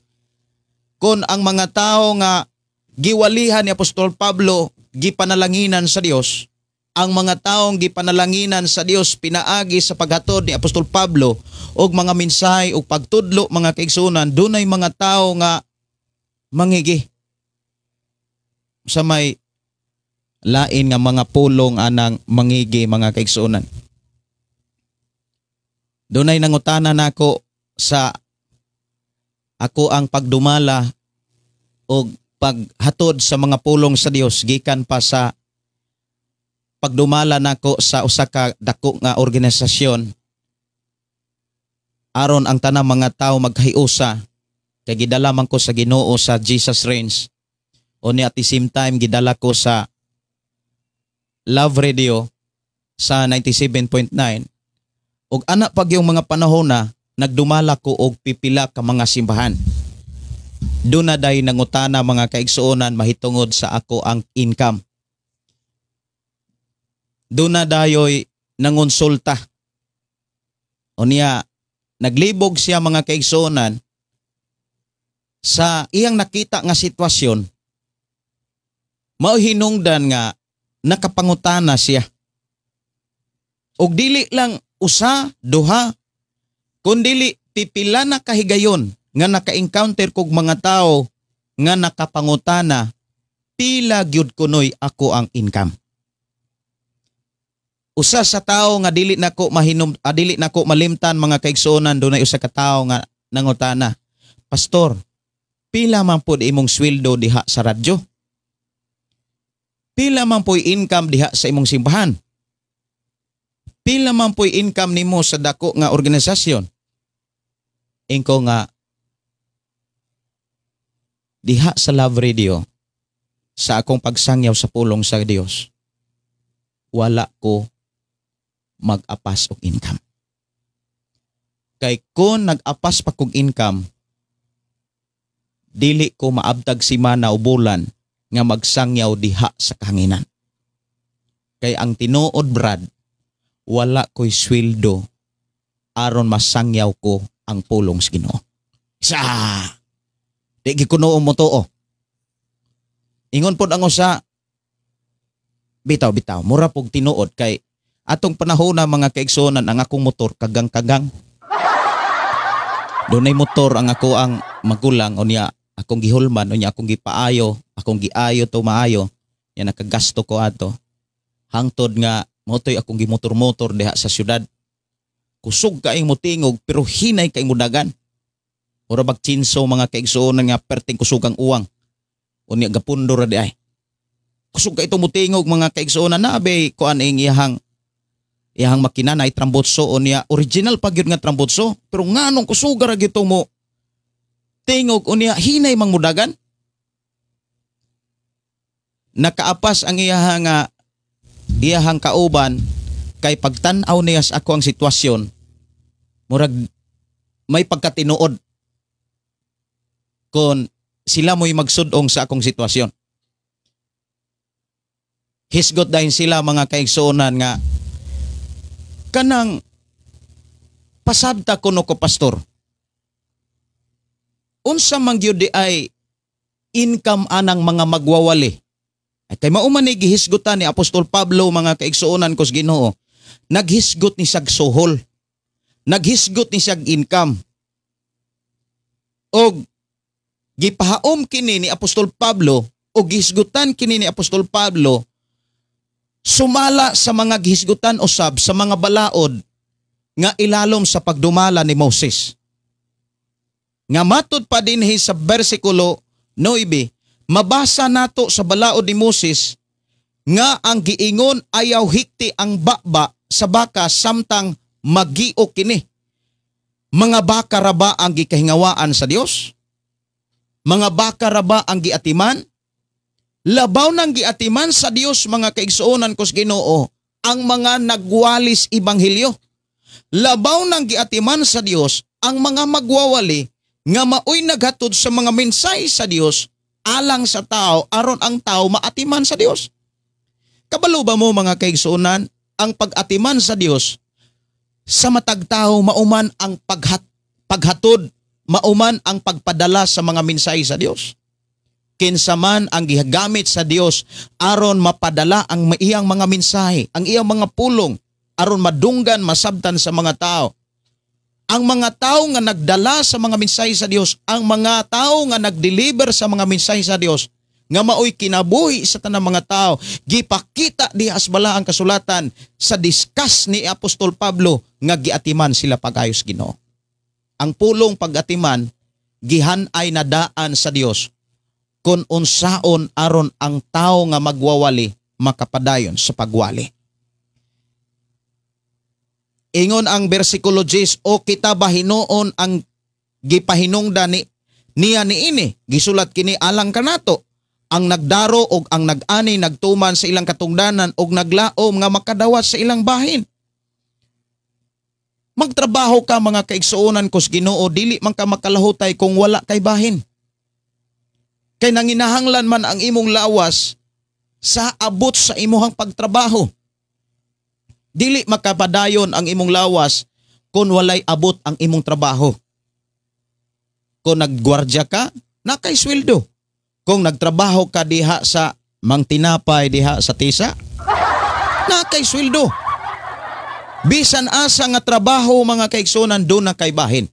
Kon ang mga tao nga giwalihan ni Apostol Pablo gipanalanginan sa Dios, Ang mga taong gipanalanginan sa Dios pinaagi sa paghatod ni Apostol Pablo og mga mensahe og pagtudlo, mga kaigsuonan, dunay mga tawo nga mangigi sa may lain nga mga pulong anang mangigi, mga kaigsuonan. Dunay nangutana nako sa ako ang pagdumala og paghatod sa mga pulong sa Dios gikan pa sa pagdumala nako sa usa ka dako nga organisasyon aron ang tanang mga tawo magkahiusa, kay gidala man ko sa Ginoo sa Jesus Reigns. Unya at the same time gidala ko sa Love Radio sa 97.9, ug ana pag yung mga panahon na nagdumala ko og pipila ka mga simbahan. Doon na day nangutana, mga kaigsuonan, mahitungod sa ako ang income. Doon na dayoy nangonsulta. Unya naglibog siya, mga kaigsuonan, sa iyang nakita nga sitwasyon, mao hinungdan nga nakapangutana siya. Og dili lang usa, duha, kundili pipila na kahigayon nga naka-encounter kog mga tao nga nakapangutana pila gyud kunoy ako ang income. Usa sa tao nga dili nako mahinom dili nako malimtan, mga kaigsuonan, dunay usa ka tawo nga nangutana, "Pastor, pila man pud imong sweldo diha sa radyo? Pila man po'y income diha sa imong simbahan? Pila man po'y income nimo sa dako nga organisasyon?" Ingko nga diha sa Love Radio, sa akong pagsangyaw sa pulong sa Dios, wala ko mag-apas og income. Kay kung nag-apas pa kog income, dili ko maabtag simana o bulan nga magsangyaw diha sa kahanginan. Kay ang tinuod, brad, wala ko'y sweldo aron masangyaw ko ang pulong sa Ginoo. Sa di gikuno mo tuo. Ingon pod ang usa, bitaw bitaw, mura pog tinuod, kay atong panahon na, mga kaigsuonan, ang akong motor kagang-kagang. Dunay motor ang ako ang magulang, unya akong gihulman, unya akong gipaayo, akong giayo to maayo. Ya nakagasto ko ato. Hangtod nga motoy akong gimotor-motor diha sa syudad. Kusog kaing motingog pero hinay kay mudagan. Mura bag chinso, mga kaigsuonan, nga perting kusog ang uwang. Unya gapundo ra di ay. Kusog kay ito mutingog, mga kaigsuonan, na be kuan ing iyahang iyahang makina na trambotso, unya original pa gyud nga trambotso, pero nganong kusuga ra gyud mo tingog, unya hinay mang mudagan. Nakaapas ang iyahang nga iyahang kauban kay pagtan-aw niya sa ako ang sitwasyon, murag may pagkatinuod kon sila mo'y magsudong sa akong sitwasyon. Hisgot dahil sila, mga kaigsuonan, nga kanang pasabta kuno ko, "Pastor, unsa man gyud di ay income anang mga magwawali?" Ay, kay mao man ni gihisgutan ni Apostol Pablo, mga kaigsuonan ko sa Ginoo. Naghisgot ni siyag suhol. Naghisgot ni siyag income. Og gipahaom kini ni Apostol Pablo o gihisgutan kini ni Apostol Pablo sumala sa mga gihisgutan usab sa mga balaod nga ilalom sa pagdumala ni Moses. Nga matud pa dinhi sa bersikulo 9, mabasa nato sa balaod ni Moses nga ang giingon ayaw hikti ang baba sa baka samtang magio kini. Mga baka ra ba ang gikahingawaan sa Dios? Mga baka ra ba ang giatiman? Labaw nang giatiman sa Dios, mga kaigsuonan ko sa Ginoo, ang mga nagwalis ebanghelyo. Labaw nang giatiman sa Dios ang mga magwawali nga maoy naghatod sa mga mensahe sa Dios alang sa tao aron ang tao maatiman sa Dios. Kabalo ba mo, mga kaigsuonan, ang pag-atiman sa Dios sa matag tao mauman ang paghatod, mauman ang pagpadala sa mga mensahe sa Dios. Kinsa man ang gigamit sa Dios aron mapadala ang iyang mga mensahe, ang iyang mga pulong, aron madunggan, masabtan sa mga tao. Ang mga tao nga nagdala sa mga mensahe sa Dios, ang mga tao nga nagdeliver sa mga mensahe sa Dios, nga maoy kinabuhi sa tanang mga tao, gipakita diha sa balaang kasulatan sa discuss ni Apostol Pablo nga giatiman sila pag-ayos Ginoo. Ang pulong pag-atiman, gihan-ay na daan sa Dios kung unsaon aron ang tao nga magwawali makapadayon sa pagwali. Ingon ang bersikulo 10, "O kita ba hinuon ang gipahinungdan ni niya niini? Gisulat kini alang kanato. Ang nagdaro og ang nag-ani nagtuman sa ilang katungdanan og naglaom nga makadawat sa ilang bahin." Magtrabaho ka, mga kaigsuonan ko sa Ginoo, dili man ka makalahutay kung wala kay bahin. Kay nanginahanglan man ang imong lawas sa abot sa imuhang pagtrabaho. Dili makapadayon ang imong lawas kung walay abot ang imong trabaho. Kung naggwardya ka, nakay sweldo. Kung nagtrabaho ka diha sa mangtinapay diha sa tisa, nakay sweldo. Bisan asa nga trabaho, mga kaigsunan, duna kay bahin.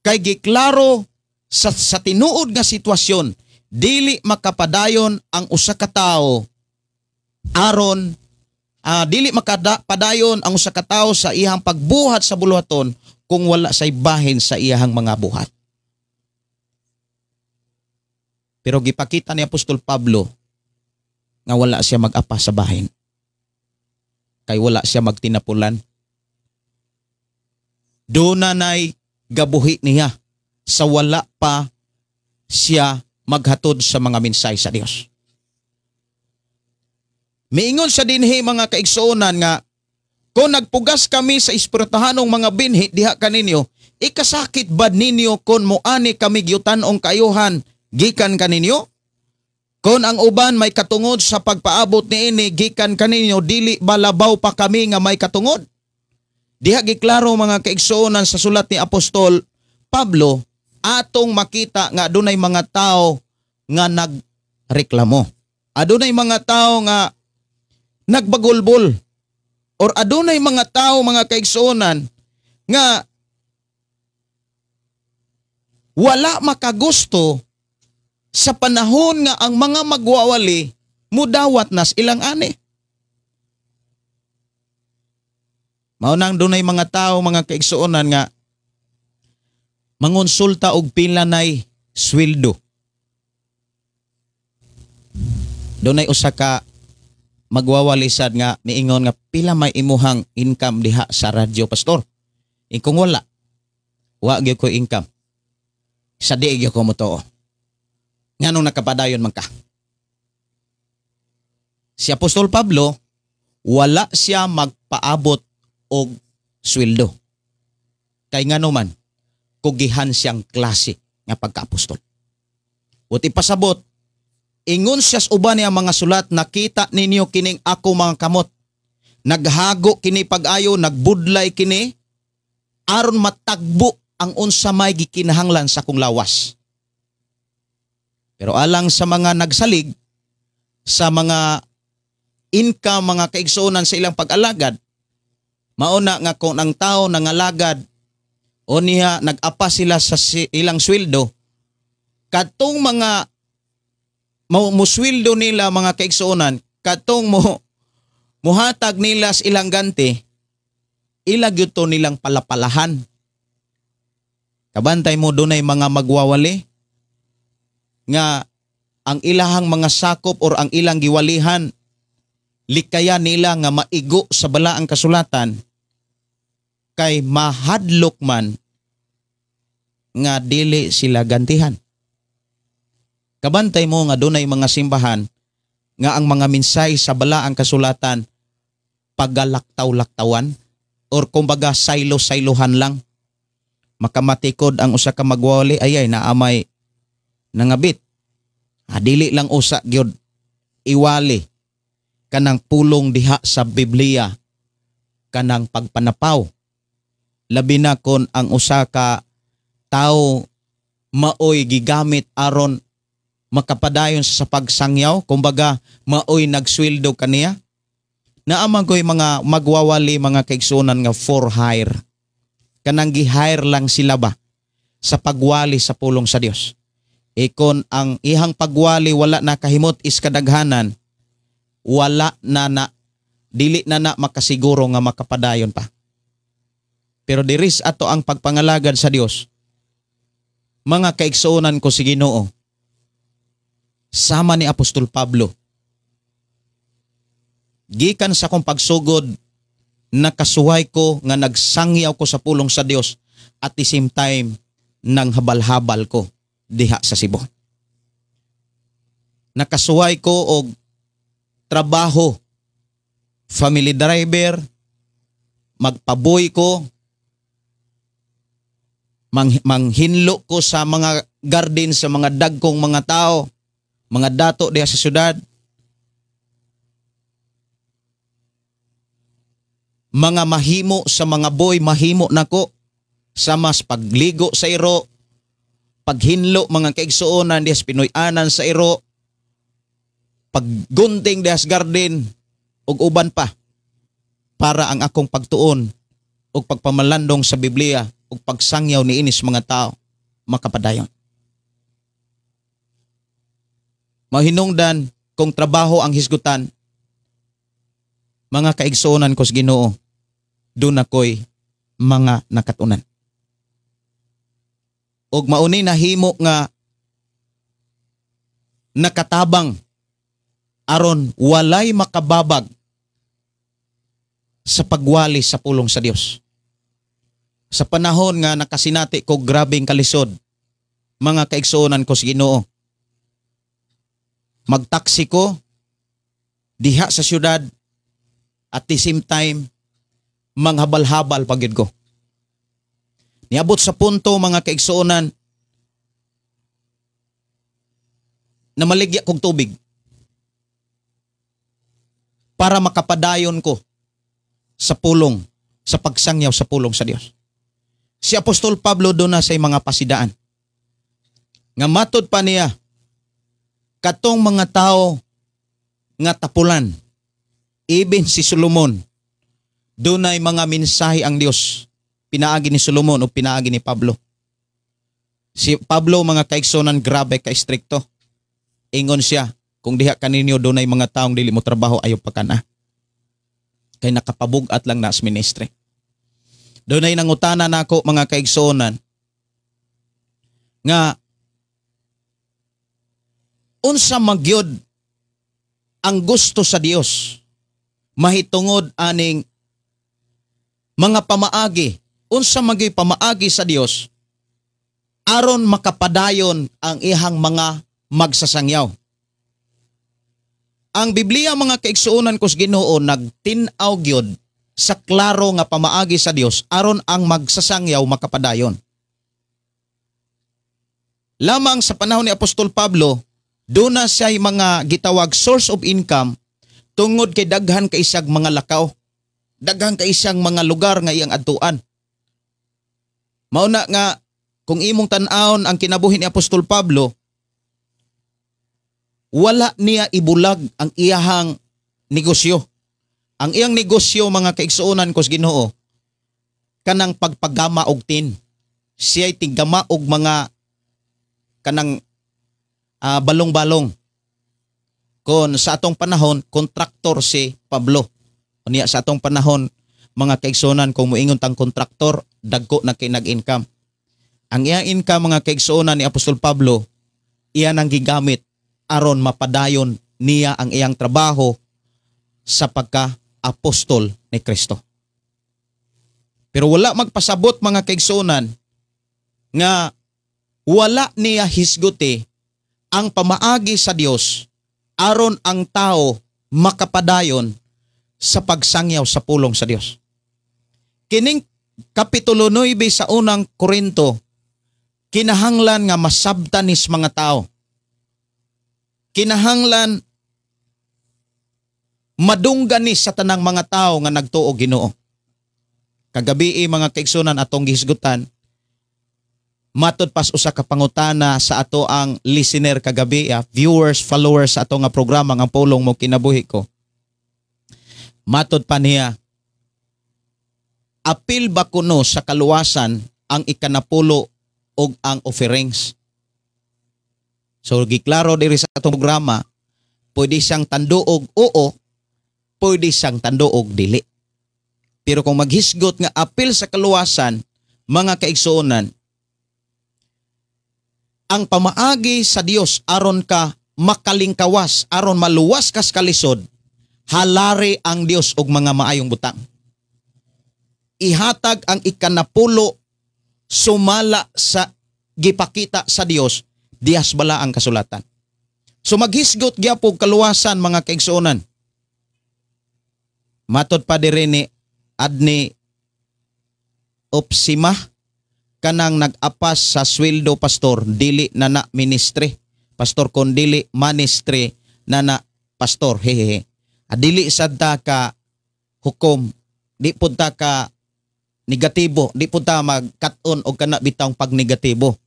Kay giklaro sa tinuod nga sitwasyon, dili makapadayon ang usa ka tawo aron dili makapadayon ang usa ka tawo sa iyang pagbuhat sa buluhaton kung wala say bahin sa iyang mga buhat. Pero gipakita ni Apostol Pablo nga wala siya mag-apa sa bahin. Kay wala siya magtinapulan. Duna nay gabuhi niya sa wala pa siya maghatod sa mga mensahe sa Dios. Miingon sa dinhi, mga kaigsuonan, nga kung nagpugas kami sa espirituhanong mga binhi diha kaninyo, ikasakit ba ninyo kung moani kami gyutan-ong kayuhan gikan kaninyo? Kung ang uban may katungod sa pagpaabot niini gikan kaninyo, dili ba labaw pa kami nga may katungod? Diha giklaro, mga kaigsuonan, sa sulat ni Apostol Pablo, atong makita nga adunay mga tao nga nagreklamo. Adunay mga tao nga nagbagulbol or adunay mga tao, mga kaigsuonan, nga wala makagusto sa panahon nga ang mga magwawali mudawat nas ilang ani. Mao nang dunay mga tao, mga kaigsuonan, nga mangonsulta og pila nay sweldo. Dunay usa ka magwawali sad nga miingon nga pila may imuhang income diha sa radyo, pastor. E kung wala, wa gyud ko income. Sa di gyud ko motuo. Nganong nakapadayon man ka? Si Apostol Pablo, wala siya magpaabot og sweldo. Kay ngano man, kugihan siyang klase nga pagka-apostol. Uti pasabot, ingon siya sa uban niya mga sulat, "Nakita ninyo kining ako mga kamot. Naghago kini pag-ayo, nagbudlay kini, aron matagbo ang unsa may gikinahanglan sa akong lawas." Pero alang sa mga nagsalig, sa mga income, mga kaigsuonan, sa ilang pag-alagad, mauna nga kung ang tao nangalagad o niya nag-apa sila sa ilang sweldo, katong mga musweldo nila, mga kaigsuonan, katong mo muhatag nila sa ilang ganti, ila gyud to nilang palapalahan. Kabantay mo dunay mga magwawali nga ang ilahang mga sakop or ang ilang giwalihan, likaya nila nga maigo sa balaang kasulatan kay mahadlok man nga dili sila gantihan. Kabantay mo nga dunay mga simbahan nga ang mga minsay sa balaang kasulatan pagalaktaw-laktawan or kumbaga saylo-saylohan lang. Makamatikod ang usa ka magwali, ayay naamay nangabit. Dili lang usa gyud iwali kanang pulong diha sa Biblia kanang pagpanapaw. Labi na kon ang usa ka tawo maoy gigamit aron Makapadayon sa pagsangyaw, kumbaga maoy nagsweldo kaniya. Naa man ko'y mga magwawali, mga kaigsuonan, nga for hire. Kanang gi-hire lang sila ba sa pagwali sa pulong sa Dios. Ikon ang ihang pagwali wala na kahimot is kadaghanan, wala na na dili na na makasiguro nga makapadayon pa. Pero diris ato ang pagpangalagad sa Dios. Mga kaigsuonan ko si Ginoo, sama ni Apostol Pablo, gikan sa akong pagsugod, nakasuway ko nga nagsangyaw ko sa pulong sa Dios at the same time nang habal-habal ko diha sa Cebu. Nakasuway ko og trabaho, family driver, magpaboy ko, manghinlo ko sa mga garden sa mga dagkong mga tao, mga dato diha sa syudad, mga mahimo sa mga boy, mahimo nako sa mas pagligo sa iro, paghinlo mga kaigsuonan diha sa Pinoy-anan sa iro, paggunting diha sa garden ug uban pa, para ang akong pagtuon ug pagpamalandong sa Biblia ug pagsangyaw niini sa mga tao makapadayon. Mahinungdan kung trabaho ang hisgutan, mga kaigsuonan ko sa Ginoo, doon ako'y mga nakatunan. Og mauni nahimo nga nakatabang aron walay makababag sa pagwali sa pulong sa Dios. Sa panahon nga nakasinati ko grabeng kalisod, mga kaigsuonan ko sa Ginoo, magtaksi ko diha sa syudad at the same time manghabal-habal pagyud ko. Niabot sa punto, mga kaigsuonan, na maligya kog tubig para makapadayon ko sa pulong, sa pagsangyaw sa pulong sa Dios. Si Apostol Pablo doon na sa mga pasidaan. Nga matod pa niya, katong mga tao nga tapulan, even si Solomon, doon ay mga mensahe ang Dios, pinaagi ni Solomon o pinaagi ni Pablo. Si Pablo, mga kaigsunan, grabe ka istrikto. Ingon siya, kung diha kaninyo doon ay mga taong dili mo trabaho, ayaw pa kana. Kay nakapabugat lang na as ministry. Doon ay nangutana nako, mga kaigsuonan, nga unsa magyod ang gusto sa Dios mahitungod aning mga pamaagi, unsa magyoy pamaagi sa Dios aron makapadayon ang ihang mga magsasangyaw. Ang Biblia, mga kaigsuonan ko sa Ginoo, nagtin-aw gyud sa klaro nga pamaagi sa Dios aron ang magsasangyaw makapadayon. Lamang sa panahon ni Apostol Pablo, doon na siya'y mga gitawag source of income tungod kay daghan kay isang mga lakaw, daghan kay isang mga lugar nga iyang adtuan. Mauna nga kung imong tan-awon ang kinabuhi ni Apostol Pablo, wala niya ibulag ang iyahang negosyo. Ang iyang negosyo, mga kaigsuonan ko sa Ginoo, kanang pagpagama og tin. Siya'y tiggama og mga kanang balong-balong. Kon sa atong panahon, kontraktor si Pablo. Unya sa atong panahon, mga kaigsuonan, kung moingon tang kontraktor, dagko na kay nag-income. Ang iyang income, mga kaigsuonan, ni Apostol Pablo, iya nang gigamit aron mapadayon niya ang iyang trabaho sa pagka-apostol ni Kristo. Pero wala magpasabot, mga kaigsuonan, nga wala niya hisguti ang pamaagi sa Dios aron ang tao makapadayon sa pagsangyaw sa pulong sa Dios. Kining Kapitulo 9 sa unang Korinto, kinahanglan nga masabtan nis mga tao. Kinahanglan madunggan ni sa tanang mga tao nga nagtuo Ginoo. Kagabi, mga kaigsunan, atong gihisgutan Matod pas usa ka pangutana sa ato ang listener kagabi, viewers, followers sa ato nga programa nga Pulong Mo Kinabuhi Ko. Matod pa niya, apil ba kuno sa kaluwasan ang ikanapulo og ang offerings? So giklaro diri sa atong programa, pwede siyang tanduog oo, pwede siyang tanduog dili. Pero kung maghisgot nga apil sa kaluwasan, mga kaigsuonan, ang pamaagi sa Dios aron ka makalingkawas, aron maluwas kas kalisod, halari ang Dios og mga maayong butang. Ihatag ang ikanapulo sumala sa gipakita sa Dios dihas bala ang kasulatan. So maghisgot gyapon kaluwasan, mga kaigsuonan. Matod pa diri ni Adni Opsima, kanang nag-apas sa sweldo, pastor, dili na na ministry. Pastor, kon dili ministry na na, pastor, hehehe. Dili sad ta ka hukom, di pud ta ka negatibo, di pud ta magkat-on og kana bitawng pagnegatibo.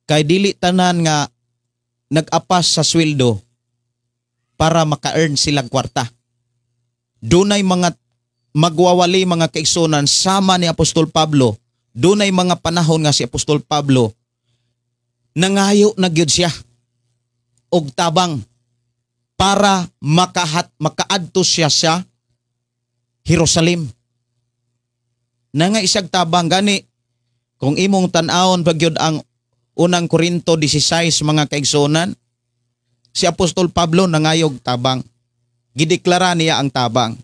Kay dili tanan nga nag-apas sa sweldo para maka-earn silang kwarta. Dunay mga magwawali, mga kaigsunan, sama ni Apostol Pablo. Dunay mga panahon nga si Apostol Pablo nangayo na gyud siya og tabang para makaadto siya sa Jerusalem. Nanga isag tabang. Gani kung imong tan-awon pagyud ang Unang Korinto 16, mga kaigsuonan, si Apostol Pablo nangayog tabang. Gideklara niya ang tabang.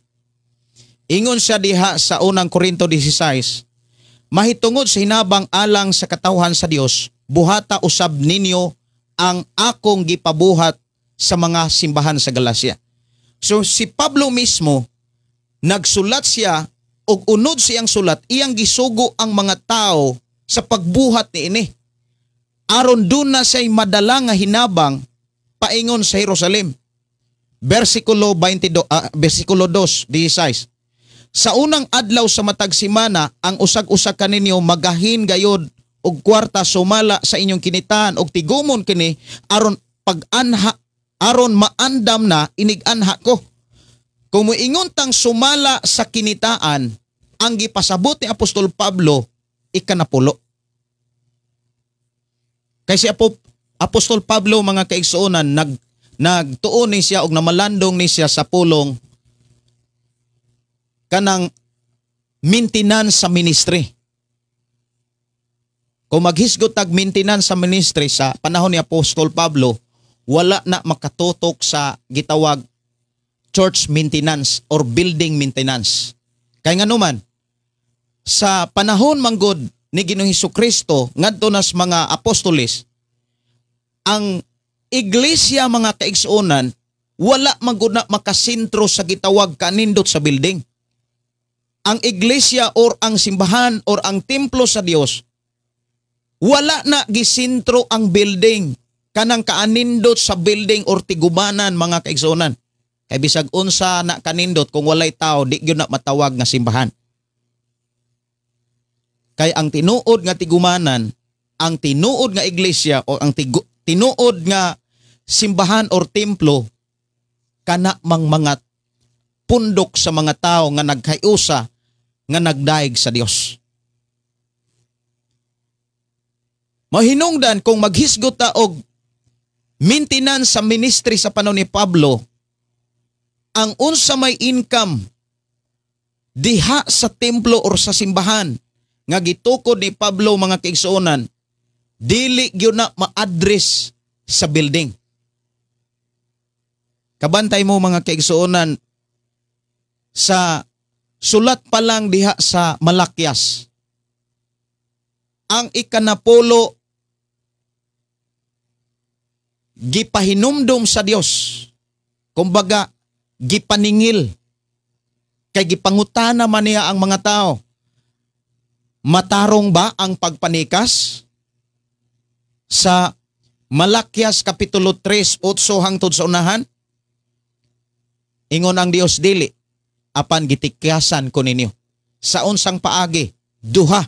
Ingon siya diha sa Unang Korinto 16, "Mahitungod sa hinabang alang sa katawhan sa Dios, buhata usab ninyo ang akong gipabuhat sa mga simbahan sa Galacia." So si Pablo mismo nagsulat siya og unod siyang sulat, iyang gisugo ang mga tao sa pagbuhat niini aron doon na siya'y madala nga hinabang paingon sa Jerusalem. Versikulo 22, versikulo 2, 16. "Sa unang adlaw sa matag semana, ang usag-usa kaninyo magahin gayod og kwarta sumala sa inyong kinitaan og tigumon kini aron pag-anha, aron maandam na inig-anha ko." Kung moingon tang sumala sa kinitaan, ang gipasabot ni Apostol Pablo ikanapulo. Kay si Apostol Pablo, mga kaigsuonan, nagtuon ni siya og namalandong ni siya sa pulong kanang maintenance sa ministry. Kung maghisgot tag maintenance sa ministry sa panahon ni Apostol Pablo, wala na makatutok sa gitawag church maintenance or building maintenance. Kay nganuman, sa panahon manggod ni Ginoong Kristo ngadto nas mga apostoles, ang iglesia, mga kaigsuonan, wala manggod na makasentro sa gitawag kanindot sa building. Ang iglesia or ang simbahan or ang templo sa Dios, wala na gisentro ang building, kanang kaanindot sa building or tigumanan, mga kaigsuonan. Kay bisag unsa na kanindot, kung walay tao, di gyud na matawag nga simbahan. Kay ang tinuod nga tigumanan, ang tinuod nga iglesia o ang tinuod nga simbahan or templo, kana mang mga pundok sa mga tao nga nagkayusa nga nagdaig sa Dios. Mahinungdan kung maghisgot ta og maintenance sa ministry sa panahon ni Pablo, ang unsa may income diha sa templo or sa simbahan nga gitukod ni Pablo, mga kaigsuonan, dili gyud na ma-address sa building. Kabantay mo, mga kaigsuonan, sa sulat pa lang diha sa Malakias, ang ikanapulo gipahinumdum sa Dios. Kumbaga, gipaningil. Kay gipangutana man niya ang mga tao. Matarong ba ang pagpanikas? Sa Malakias Kapitulo 3, 8 hangtod sa unahan, ingon ang Dios, "Dili, apan gitikyasan ko ninyo." Sa unsang paagi? Duha.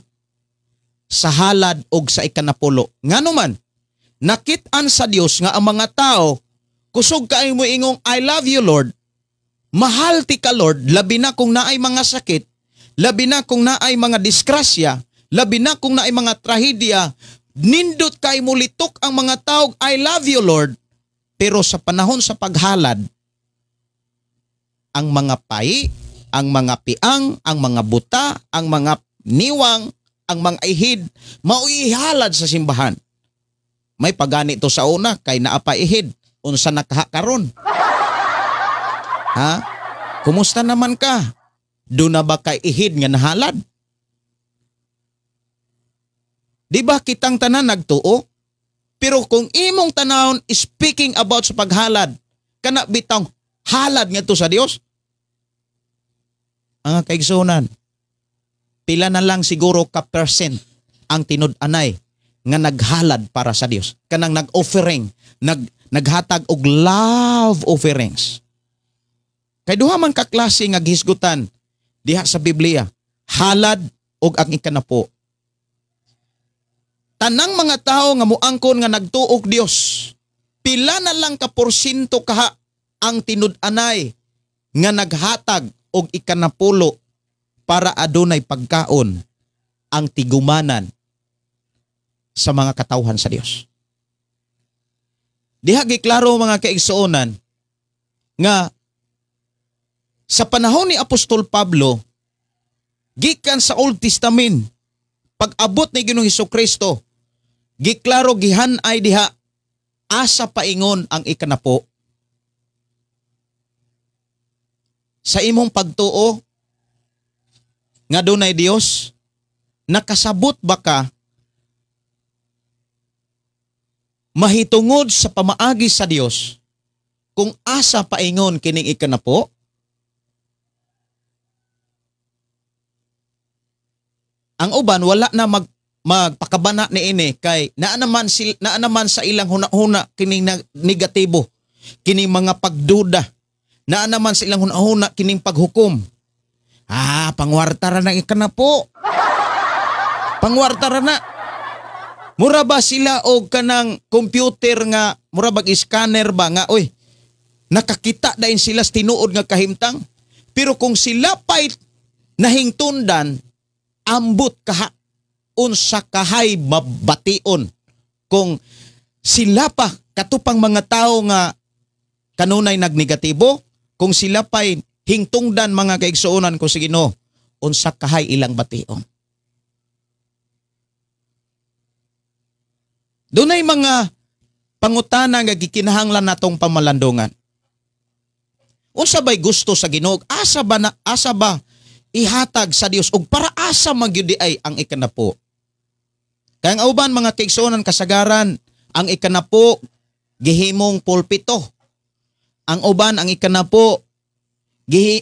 sa halad og sa ikanapulo. Ngano man, nakit-an sa Dios nga ang mga tao kusog kaayo mo ingong I love you Lord, mahal ti ka Lord, labi na kung naay mga sakit, labi na kung naay mga disgrasya, labi na kung naay mga trahedya, nindot kay mulitok ang mga tao, I love you Lord. Pero sa panahon sa paghalad, ang mga pai, ang mga piang, ang mga buta, ang mga niwang, ang mga ihid, mauihalad sa simbahan. May pagani to sa una kay naa pa ihid, unsa nakaha karon? Ha? Kumusta naman ka? Doon na ba kay ihid nga nahalad? Di ba kitang tanan nagtuo? Pero kung imong tanawon speaking about sa paghalad, kana bitang halad ngadto sa Dios? Ang kaigsunan, pila na lang siguro ka percent ang tinud-anay nga naghalad para sa Dios. Kanang nag-offering, naghatag og love offerings. Kay duha man ka klase nga gihisgutan diha sa Biblia, halad og ang ikanapo. Tanang mga tao nga muangkon nga nagtuok Dios, pila na lang ka porsyento kaha ang tinud-anay nga naghatag og ikanapulo para adunay pagkaon ang tigumanan sa mga katawhan sa Dios. Diha giklaro mga kaigsuonan nga sa panahon ni Apostol Pablo, gikan sa Old Testament, pag-abot ni Ginoong Hesukristo, giklaro gihan-ay diha asa paingon ang ikanapo. Sa imong pagtuo nga dunay Dios, nakasabot ba ka mahitungod sa pamaagi sa Dios kung asa paingon kining ikanapo? Ang uban wala na magpakabana niini kay naa naman sa ilang huna-huna kining negatibo, kining mga pagduda, naa naman sa ilang huna-huna kining paghukom. Ah, pangwarta ra na ikanapo. Pangwarta ra na. Mura ba sila og kanang computer nga mura bag scanner ba nga oy nakakita dayon sila sa tinuod nga kahimtang? Pero kung sila pa'y nahingtundan, ambot kaha unsa kahay mabation kung sila pa katupang mga tao nga kanunay nagnegatibo, kung sila pa'y hingtungdan mga kaigsuonan ko sa Ginoo, unsa kahay ilang bation. Dunay mga pangutana nga gikinahanglan natong pamalandungan. Unsa bay gusto sa Ginoo? Asa ba ihatag sa Dios og para asa magyud ay ang ikanapo? Kaya ang uban mga kaigsuonan kasagaran, ang ikanapo gihimong pulpito. Ang uban ang ikanapo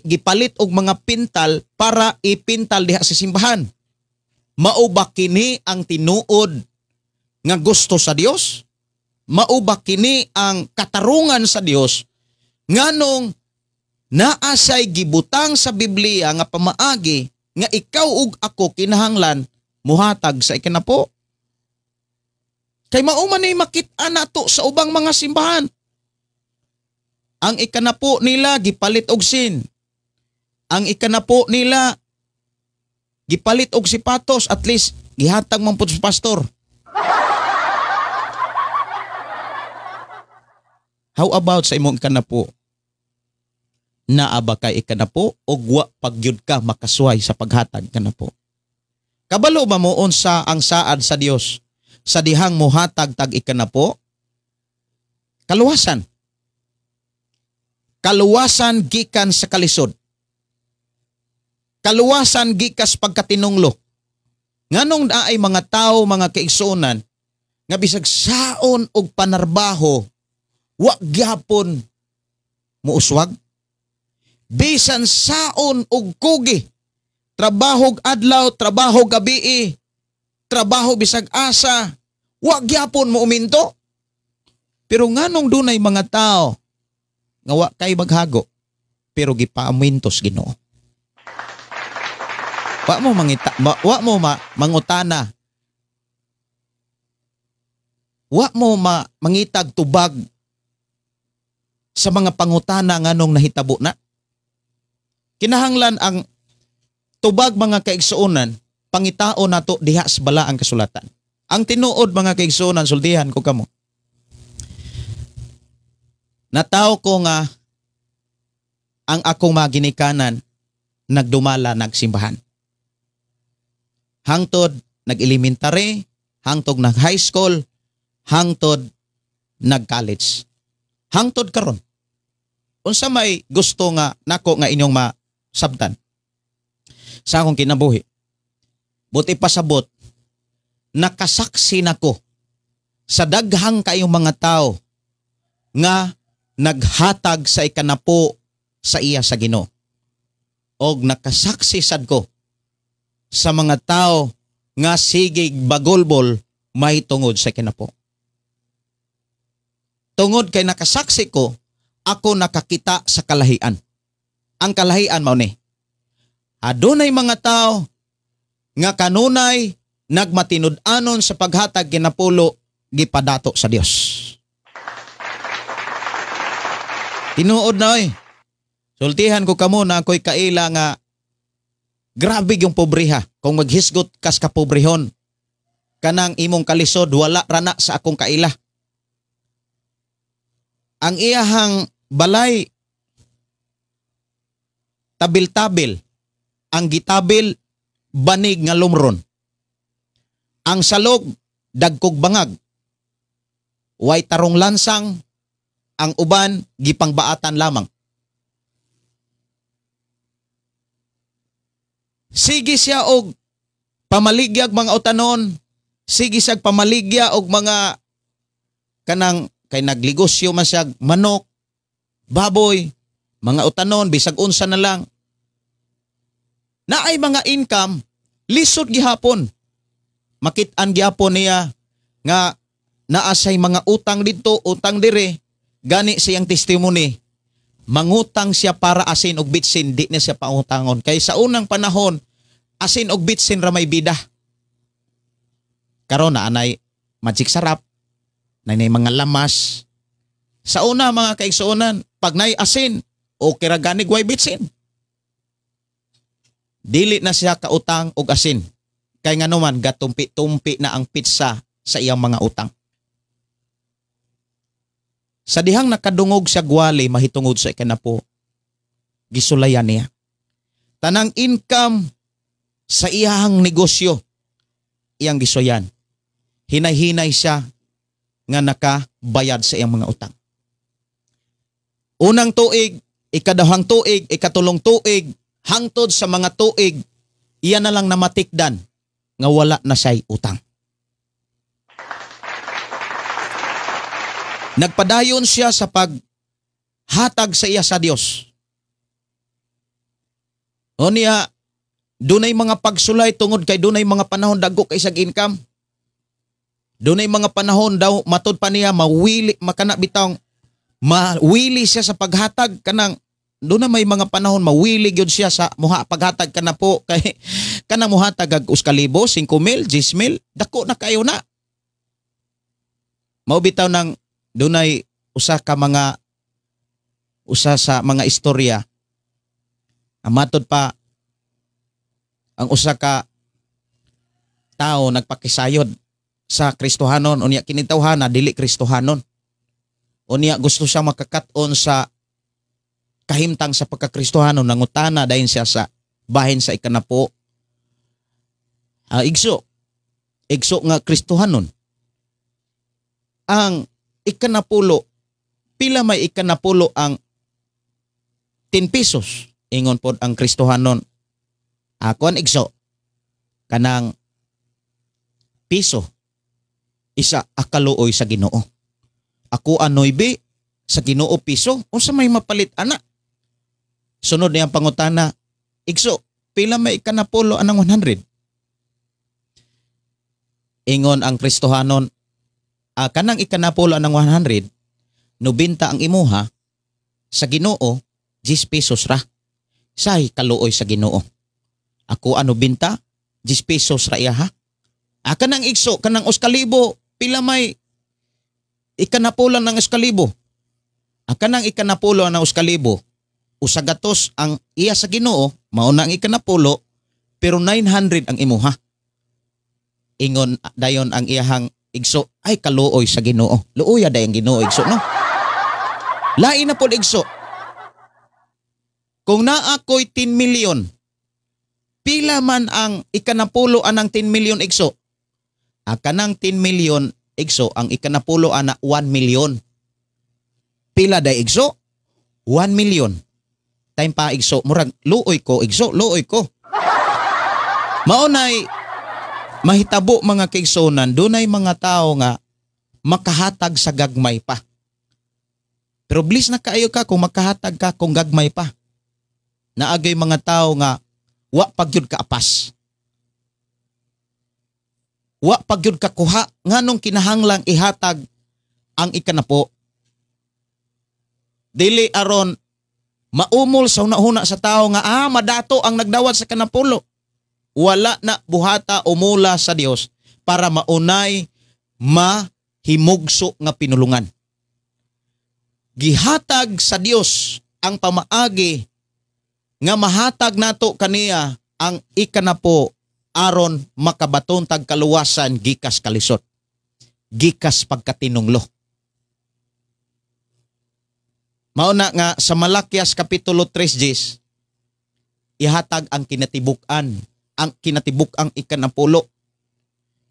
gipalit og mga pintal para ipintal diha sa simbahan. Mao ba kini ang tinuod nga gusto sa Dios? Mao ba kini ang katarungan sa Dios? Nganong naasay gibutang sa Biblia nga pamaagi nga ikaw ug ako kinahanglan muhatag sa ikanapo? Kay mao man ay makit-an nato sa ubang mga simbahan. Ang ikanapo nila gipalit og sin. Ang ikanapo nila gipalit og sipatos, at least gihatag man pud sa pastor. How about sa imong ikanapo? Naa ba kay ikanapo o wa pagyud ka makasuway sa paghatag kanapo? Kabalo ba mo unsa ang saad sa Dios sa dihang mohatag tag ikanapo? Kaluwasan. Kaluwasan gikan sa kalisod. Kaluwasan gikas pagkatinunglo. Nganong naay mga tao, mga kaigsuonan, nga bisag saon og panarbaho, wa gyapon muuswag? Bisan saon og kugi, trabahog adlaw, trabaho gabii, trabaho bisag asa, wa gyapon muuminto. Pero nganong dunay mga tao nga wa kay maghago pero gipaamintos Ginoo? Wa mo mangutana Wa mo mangitag tubag sa mga pangutana nganong nahitabo na. Kinahanglan ang tubag, mga kaigsuonan, pangitao nato diha sa balaang kasulatan. Ang tinuod, mga kaigsuonan, sultihan ko kamo. Nataw ko nga ang akong mga ginikanan nagdumala nagsimbahan. Hangtod nag-elementary, hangtod nag-high school, hangtod nag-college. Hangtod karon. Unsa may gusto nga nako nga inyong masabtan sa akong kinabuhi? Buti pasabot, nakasaksi nako sa daghang kayong mga tao nga naghatag sa ikanapo sa iya sa Ginoo. Og nakasaksi sad ko sa mga tao nga sige bagulbol may tungod sa kinapo. Tungod kay nakasaksi ko, ako nakakita sa kalahian. Ang kalahian mao ni, adunay mga tao nga kanunay nagmatinud-anon sa paghatag kinapulo gipadato sa Dios. Tinuod na oy. Sultihan ko kamo na ako'y kaila nga grabe yung pobreha. Kung maghisgot kas kapobrehon, kanang imong kalisod wala rana sa akong kaila. Ang iyahang balay tabil-tabil, ang gitabil banig nga lumron. Ang salog dagkog bangag. Way tarong lansang, ang uban gipangbaatan lamang. Sige siya og pamaligyag mga utanon, sige siya pamaligya og mga kanang kay nagligosyo man siya manok, baboy, mga utanon, bisag unsa na lang. Naay mga income, lisod gihapon. Makit-an gihapon niya nga naa say mga utang didto, utang dire, gani siyang testimony. Mangutang siya para asin og bitsin, di na siya pautangon. Kay sa unang panahon, asin og bitsin ra may bida. Karon na anay magic sarap, nay mga lamas. Sa una mga kaigsuonan, pag nay asin, okay ra gani way bitsin. Dili na siya kautang og asin. Kay nganuman gatumpi-tumpi na ang pizza sa iyang mga utang. Sa dihang nakadungog siya gwali mahitungod sa ikanapo, gisulayan niya. Tanang income sa iyang negosyo, iyang gisuyan. Hinay-hinay siya nga nakabayad sa iyang mga utang. Unang tuig, ikaduhang tuig, ikatulong tuig, hangtod sa mga tuig, iya na lang namatikdan nga wala na siya'y utang. Nagpadayon siya sa paghatag sa iya sa Dios. O niya, dunay mga pagsulay tungod kay dunay mga panahon dagko kay sag income. Dunay mga panahon daw matud pa niya mawili makana bitawng mawili siya sa paghatag kanang doon na may mga panahon mawili gyud siya sa muha paghatag kana po kay kanang muhatag ag 1,000, 5,000, 10,000, dako na kayo na. Mao bitaw nang dunay usa ka mga usa sa mga istorya. Ang matod pa ang usa ka tao nagpakisayod sa Kristohanon, unya kini tawhana dili Kristohanon. Unya gusto siya makakat-on sa kahimtang sa pagkakristohanon, nangutana dayon siya sa bahin sa ikanapo. Igso nga Kristohanon. Ang ikanapulo, pila may ikanapulo ang 10 pesos. Ingon pod ang Kristohanon. Ako ang igso, kanang piso, isa akaluoy sa Ginoo. Ako ang 9 sa Ginoo piso, unsa may mapalit ana? Sunod niyang pangutana, igso, pila may ikanapulo anang 100? Ingon ang Kristohanon, kanang ikanapulo anang 100, 90 ang imuha, sa Ginoo, 10 pesos ra. Say kaluoy sa Ginoo. Ako ano 90, 10 pesos ra iya ha. Kanang igso, kanang 1,000, pila may Ikanapulo ng 1,000. Ang kanang ikanapulo ng 1,000, 100 ang iya sa Ginoo, mao na ang ikanapulo, pero 900 ang imuha. Ingon dayon ang iyahang igso, ay kaluoy sa Ginoo. Luoya day ang Ginoo, igso, no? Lain na pod, igso. Kung naa ko'y 10 million, pila man ang ikanapulo anang 10 million, igso? Ang kanang 10 million, igso, ang ikanapulo ana 1 million. Pila day, igso? 1 million. Time pa, igso, murag luoy ko, igso, luoy ko. Mao nay mahitabo, mga kaigsunan, dunay mga tao nga makahatag sa gagmay pa. Pero bliss na kaayo ka kung makahatag ka kung gagmay pa. Naagay mga tao nga wa pa gyud ka apas. Wa pa gyud ka kuha, nganong kinahanglang ihatag ang ikanapo? Dili aron maumol sa hunahuna sa tao nga madato ang nagdawat sa kanapulo. Wala na buhata umula sa Dios para maunay mahimugso nga pinulungan. Gihatag sa Dios ang pamaagi nga mahatag nato kaniya ang ikanapo aron makabaton tag kaluwasan gikas kalisod, gikas pagkatinunglo. Mao na nga sa Malakias Kapitulo 3 Jis, ihatag ang kinatibuk-an, ang kinatibuk-ang ikanapulo.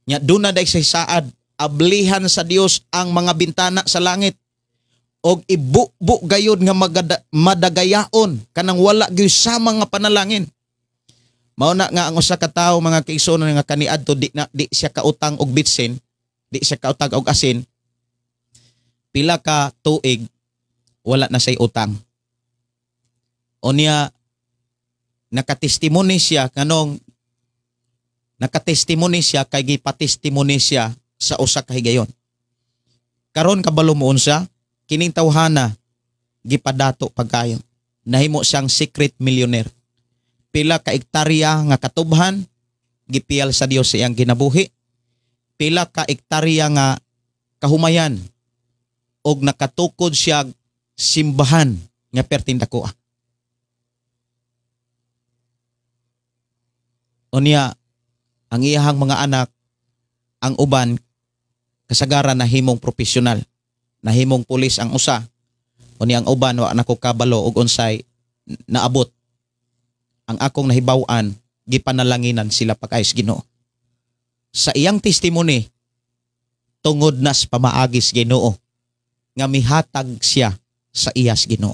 Nya duna day sa saad, ablihan sa Dios ang mga bintana sa langit og ibubo gayod nga madagayaon kanang wala gyud sa mga panalangin. Mao na nga ang usa ka tawo, mga kaigsuonan, nga kaniadto di na di siya kautang og bitsin, di siya kautang og asin. Pila ka tuig wala na say utang. Unya nakatestimony siya, kanong nakatestimony siya kay gipatestimony siya sa usa ka higayon. Karon kabalo mo unsa, kining tawhana gipadato pagkayo. Nahimo siyang secret millionaire. Pila ka ektarya nga katubhan gipiyal sa Dios sa iyang kinabuhi. Pila ka ektarya nga kahumayan og nakatukod siya simbahan nga perting dako. Unya ang iyahang mga anak, ang uban kasagaran nahimong profesional, nahimong pulis ang usa. Unya ang uban wa nako kabalo og unsay naabot. Ang akong nahibaw-an, gipanalanginan sila pag-ayos Ginoo. Sa iyang testimony, tungod nas pamaagis Ginoo nga mihatag siya sa iyas Ginoo.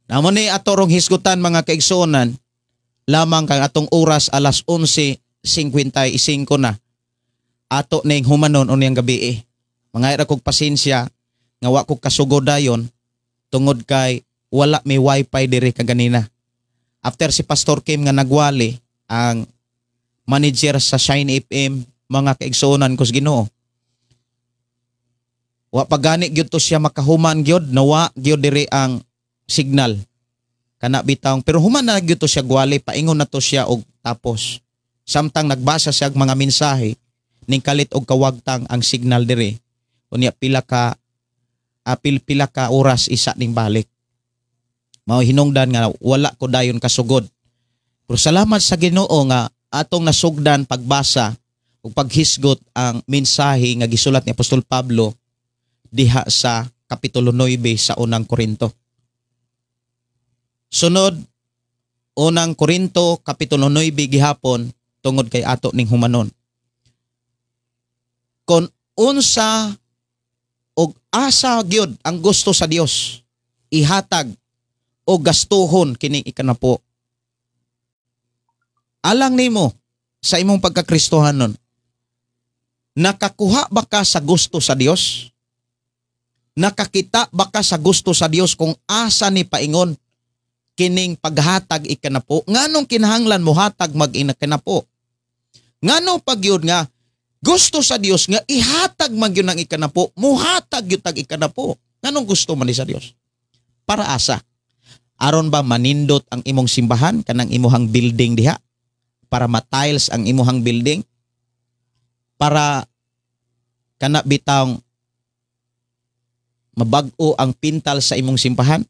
Namo ni ato rong hisgutan, mga kaigsuonan, lamang kang atong oras alas 11:55 na. Ato ning humanon unyang gabi eh. Mga kog pasensya nga wa ko kasugod dayon tungod kay wala may wifi diri kaganina. After si Pastor Kim nga nagwali, ang manager sa Shine FM, mga kaigsuonan ko sa Ginoo. Wa pa gani gyud to siya makahuman gyud, nawa gyud diri ang signal. Kana bitawng pero human na gyud to siya gwali, paingon na to siya og tapos. Samtang nagbasa siya og mga mensahe, ning kalit og kawagtang ang signal diri. Unya pila ka apil pila ka oras isa ning balik. Mao hinungdan nga wala ko dayon kasugod. Pero salamat sa Ginoo nga atong nasugdan pagbasa ug paghisgot ang mensahe nga gisulat ni Apostol Pablo diha sa Kapitulo 9 sa Unang Korinto. Sunod, Unang Korinto Kapitulo 9 gihapon tungod kay ato ning humanon. Kon unsa og asa gyud ang gusto sa Dios ihatag o gastuhon kining ikanapo. Alang nimo sa imong pagkakristohanon, nakakuha ba ka sa gusto sa Dios? Nakakita ba ka sa gusto sa Dios kung asa ni paingon kining paghatag ikanapo? Nganong kinahanglan mo hatag mag ikanapo? Ngano pagyud nga gusto sa Dios nga ihatag man gyud ang ikanapo, muhatag gyud tag ikanapo? Nganong gusto man ni sa Dios? Para asa? Aron ba manindot ang imong simbahan kanang imuhang building diha? Para ma-tiles ang imuhang building? Para kana bitawng Mabag-o ang pintal sa imong simbahan?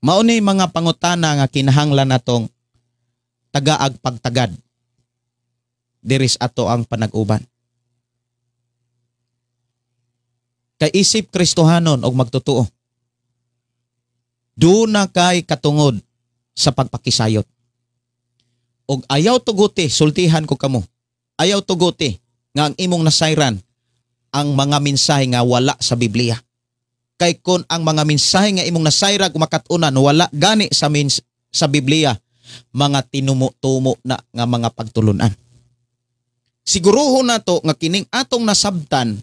Mao ni mga pangutana nga kinahanglan natong tagaag pagtagad diris ato ang panag-uban. Kay isip Kristohanon og magtotoo, duna kay katungod sa pagpakisayot. Og ayaw tuguti, sultihan ko kamo, ayaw tuguti nga ang imong nasayran ang mga mensahe nga wala sa Biblia. Kay kon ang mga mensahe nga imong nasayran kung makat-unan wala gani sa Biblia, mga tinumo-tumo na nga mga pagtulunan. Siguruhon nato nga kining atong nasabtan,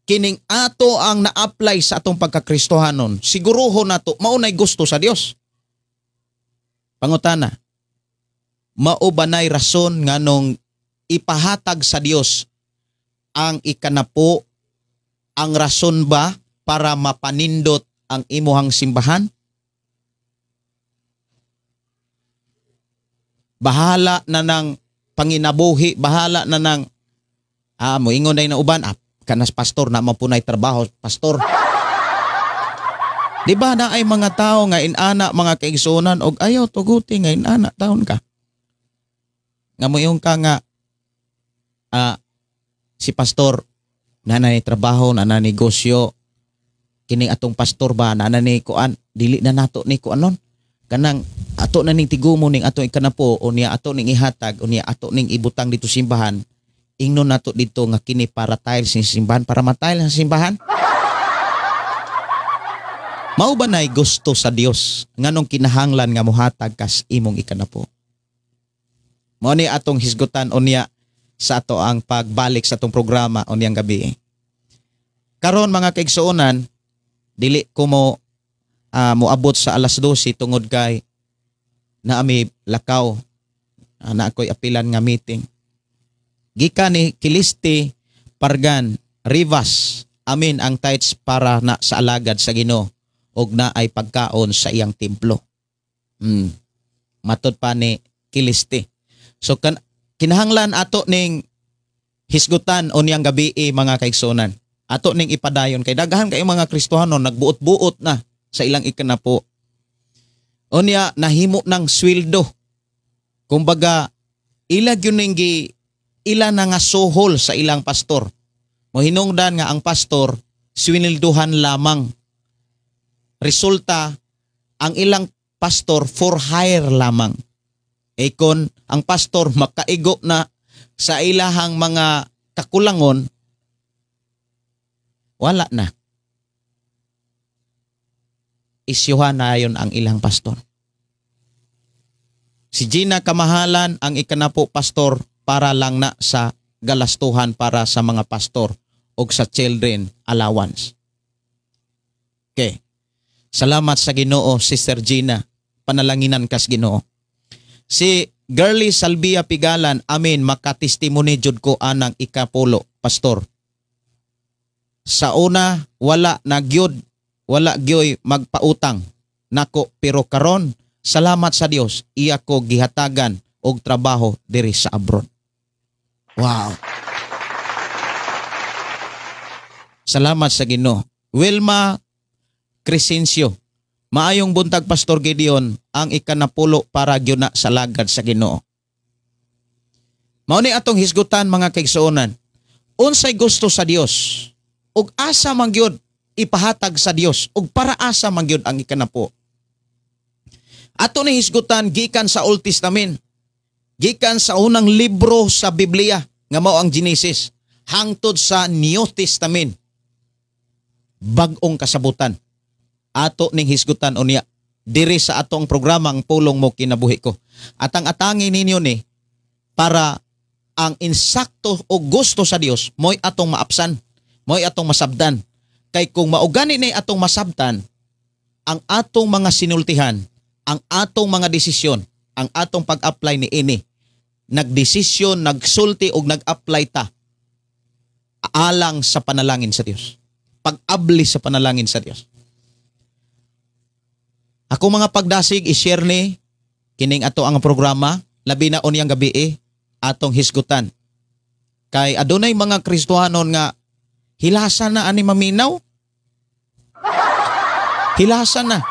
kining ato ang na-apply sa atong pagkakristohanon, siguruhon nato mao nay gusto sa Dios. Pangutana, mao ba nay rason nganong ipahatag sa Dios ang ikanapo, ang rason ba para mapanindot ang imuhang simbahan? Bahala na ng panginabuhi, bahala na ng moingon na uban, kanas pastor na mapunay trabaho, pastor. Di ba na ay mga tao nga inana mga kaigsuonan og ayaw tuguti nga inana taon ka. Nga moingon ka nga si pastor nanay trabaho, nanay negosyo, kining atong pastor ba nanay kuan, dili na nato ni kuanon. Kanang ato na ning tigumo ning ato ikanapo o niya ato ning ihatag o niya ato ning ibutang dito simbahan, ingnon nato dito nga kini para tiles ning simbahan, para ma-tiles ang simbahan. Mao ba nay gusto sa Dios nganong kinahanglan nga mohatag kas imong ikanapo? Mao ni atong hisgutan unya sa ato ang pagbalik sa atong programa unyang gabi. Karon mga kaigsuonan, dili ko mo moabot sa alas 12 tungod kay naami lakaw, na ako'y apilan nga meeting. Gikan ni Kilisti Pargan Rivas, amin ang tithes para na sa alagad sa Ginoo og na ay pagkaon sa iyang templo. Matod pa ni Kilisti. So kinahanglan ato ning hisgutan unyang gabi mga kaigsuonan. Ato ning ipadayon kay daghan kay mga Kristohano nagbuot-buot na sa ilang ikanapo. Unya nahimo ng sweldo. Kumbaga ila gyud ning ila na nga suhol sa ilang pastor. Mohinungdan nga ang pastor swinilduhan lamang. Resulta ang ilang pastor for hire lamang. Ekon ang pastor makaigo na sa ilahang mga kakulangon, wala na. Isyuhan na yon ang ilang pastor. Si Gina Kamahalan ang ikanapo pastor para lang na sa galastuhan para sa mga pastor o sa children allowance. Okay. Salamat sa Ginoo, Sister Gina. Panalanginan kas Ginoo. Si Girlie Salvia Pigalan, amin, makatestimony jud ko anang ikapulo, pastor. Sa una, wala na gyud, wala gyoy magpautang nako, pero karon salamat sa Dios, iya ko gihatagan og trabaho diri sa abroad. Wow. Salamat sa Ginoo. Wilma Crescencio, maayong buntag Pastor Gideon, ang ikanapulo para gyud na sa lagad sa Ginoo. Mao ni atong hisgutan mga kaigsuonan. Unsay gusto sa Dios ug asa man gyud ipahatag sa Dios ug para asa man gyud ang ikanapo. Ato ni hisgutan gikan sa Old Testament, gikan sa unang libro sa Biblia nga mao ang Genesis hangtod sa New Testament, bag-ong kasabutan. Ato ning hisgutan unya diri sa atong programa ang Pulong Mo Kinabuhi Ko. At ang atangi ninyo ni para ang insakto o gusto sa Dios mo'y atong maapsan, mo'y atong masabdan. Kay kung maugani ni atong masabtan, ang atong mga sinultihan, ang atong mga desisyon, ang atong pag-apply ni ini, nagdesisyon, nagsulti o nag-apply ta alang sa panalangin sa Dios. Pag-abli sa panalangin sa Dios. Ako mga pagdasig, i-share ni kining ato ang programa, labi na unyang gabi atong hisgutan. Kay adunay mga Kristohanon nga Hilasa na ani maminaw. Hilasa na.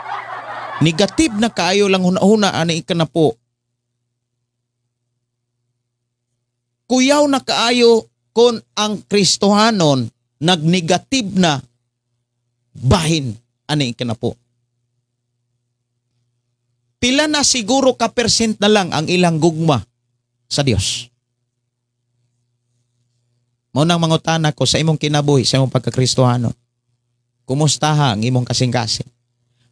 Negative na kaayo lang huna-huna ani ikanapo. Kuyaw na kaayo kon ang Kristohanon nagnegative na bahin ani ikanapo. Pila na siguro ka percent na lang ang ilang gugma sa Dios. Mao nang mangutana ko sa imong kinabuhi, sa imong pagkakristohano. Kumusta ha ang imong kasing-kasing?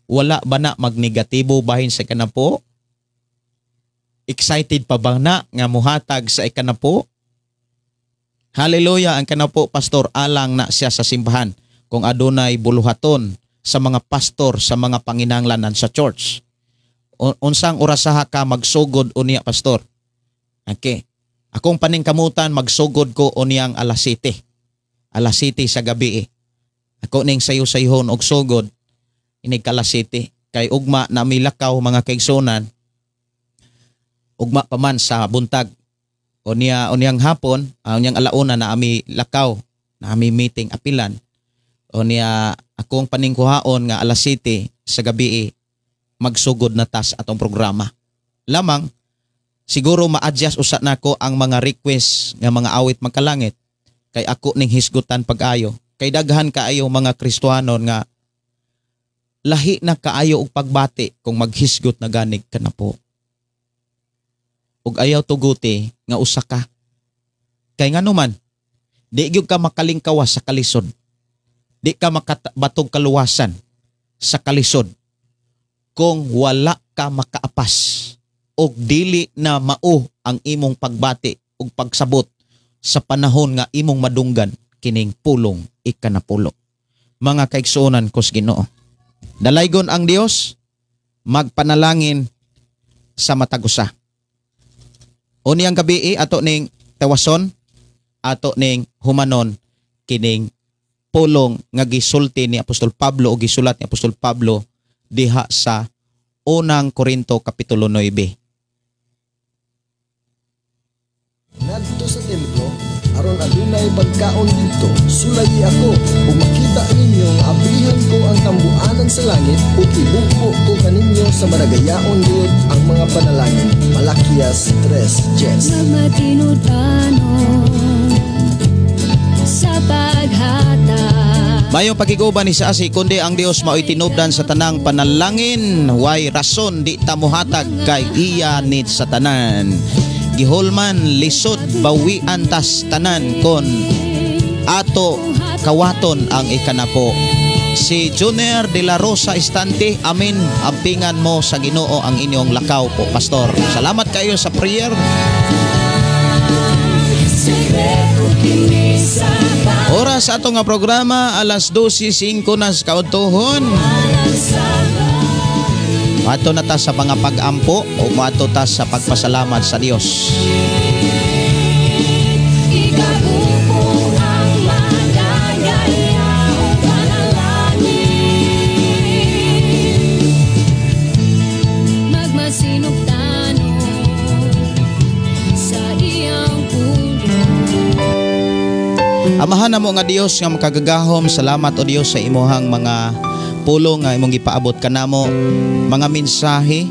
Wala ba na magnegatibo bahin sa ikanapo? Excited pa ba na nga muhatag sa ikanapo? Hallelujah, ang kanapo pastor alang na siya sa simbahan kung adunay buluhaton sa mga pastor sa mga panginahanglanan sa church. Unsang orasaha ka magsugod unya pastor? Okay. Akong paningkamutan magsugod ko unyang alas 7. Alas 7 sa gabi eh. Ako ning sayo-sayhon og sugod inig alas 7 kay ugma na milakaw mga kaigsunan. Ugma pa man sa buntag. Unya unyang hapon, unyang alauna na ami lakaw, na ami meeting apilan. Unya akong paningkuhaon nga alas 7 sa gabi eh, magsugod na tas atong programa. Lamang siguro ma-adjust usa nako ang mga request nga mga awit magkalangit kay ako ning hisgutan pag-ayo. Kay daghan kaayo mga Kristohanon nga lahi na kaayo og pagbati kung maghisgot na ganig ka na po. Ug ayaw tuguti nga usa ka. Kay ngano man, di gyud ka makalingkawas sa kalisod. Di ka makabatog kaluwasan sa kalisod kung wala ka makaapas og dili na mao ang imong pagbati ug pagsabot sa panahon nga imong madunggan kining pulong ikanapulo. Mga kaigsuonan ko sa Ginoo, dalaygon ang Dios, magpanalangin sa matag usa. Unyang gabii ato ning tawason, ato ning humanon kining pulong nga gisulti ni Apostol Pablo o gisulat ni Apostol Pablo diha sa Unang Korinto Kapitulo 9. Ngadto sa templo aron adunay pagkaon didto, sulayi ako ug makita ninyo nga ablihan ko ang tambuanan sa langit ug ibuko ko kaninyo sa managayaon gud ang mga panalangin. Malakias 3:10. Magmatinud-anon sa paghatag. Mayong pakiguban ni sa asi kundi ang Dios mao'y tinubdan sa tanang panalangin, way rason di ta mohatag kay iya nit sa tanan. Giholman lisod bawian tas tanan kon ato kawaton ang ikanapo. Si Junior de la Rosa Estante, amin, ampingan mo sa Ginoo ang inyong lakaw po, pastor. Salamat kayo sa prayer. Oras ato nga programa alas 12:05 na sa kaudtohon. Ato na ta sa mga pag-ampo o mato ta sa pagpasalamat sa Dios. Amahan namo nga Dios nga makagagahom, salamat o Dios sa imuhang mga pulong nga imong gipaabot kanamo, mga mensahe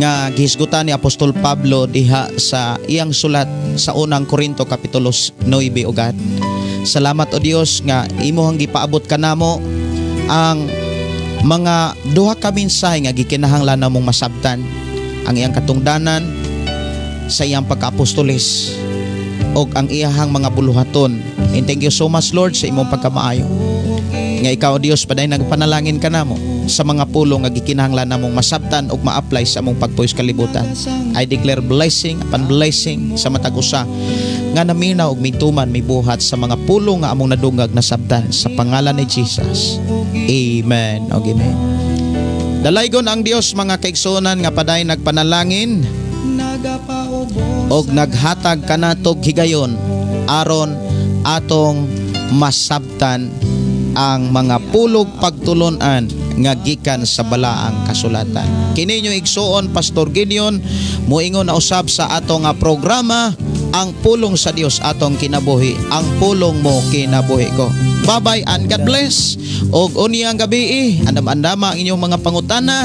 nga gihisgutan ni Apostol Pablo diha sa iyang sulat sa Unang Korinto Kapitulo 9 ugat. Salamat o Dios nga imuhang gipaabot kanamo ang mga duha ka mensahe nga gikinahanglan namong masabtan, ang iyang katungdanan sa iyang pagka-apostoles og ang iyahang mga buluhaton. And thank you so much Lord sa imong pagkamaayo. Nga ikaw Dios padayon nagpanalangin kanamo sa mga pulong nga gikinahanglan namong masabtan ug ma-apply sa among pagpuyo sa kalibutan. I declare blessing upon blessing sa matag usa nga naminaw og mituman mibuhat sa mga pulong nga among nadungag nasabtan sa pangalan ni Jesus. Amen og amen. Dalaygon ang Dios mga kaigsuonan nga padayon nagpanalangin og naghatag kanatog higayon aron atong masabtan ang mga pulog pagtulunan nga gikan sa balaang kasulatan. Kini inyo igsuon Pastor Gideon moingon na usab sa ato nga programa Ang pulong sa Dios atong kinabuhi, ang pulong mo kinabuhi ko. Bye-bye and God bless. Og unyang gabi, andam-andama ang inyong mga pangutana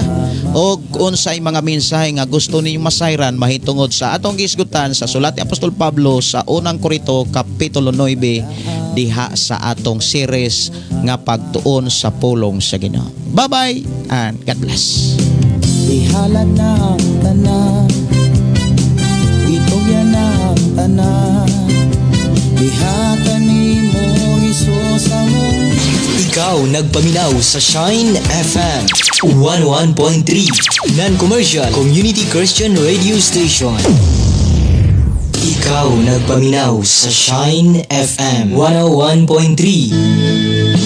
og unsay mga mensahe nga gusto ninyong masayran mahitungod sa atong gisgutan sa sulat ni Apostol Pablo sa Unang Korinto kapitulo 9 diha sa atong series nga pagtuon sa pulong sa Ginoo. Bye-bye and God bless. Ihalad na ang tanan, itugyan na ang tanan. Ihatag nimo, Hesus, among Ikaw nagpaminaw sa Shine FM 101.3, Non-commercial community Christian radio station. Ikaw nagpaminaw sa Shine FM 101.3.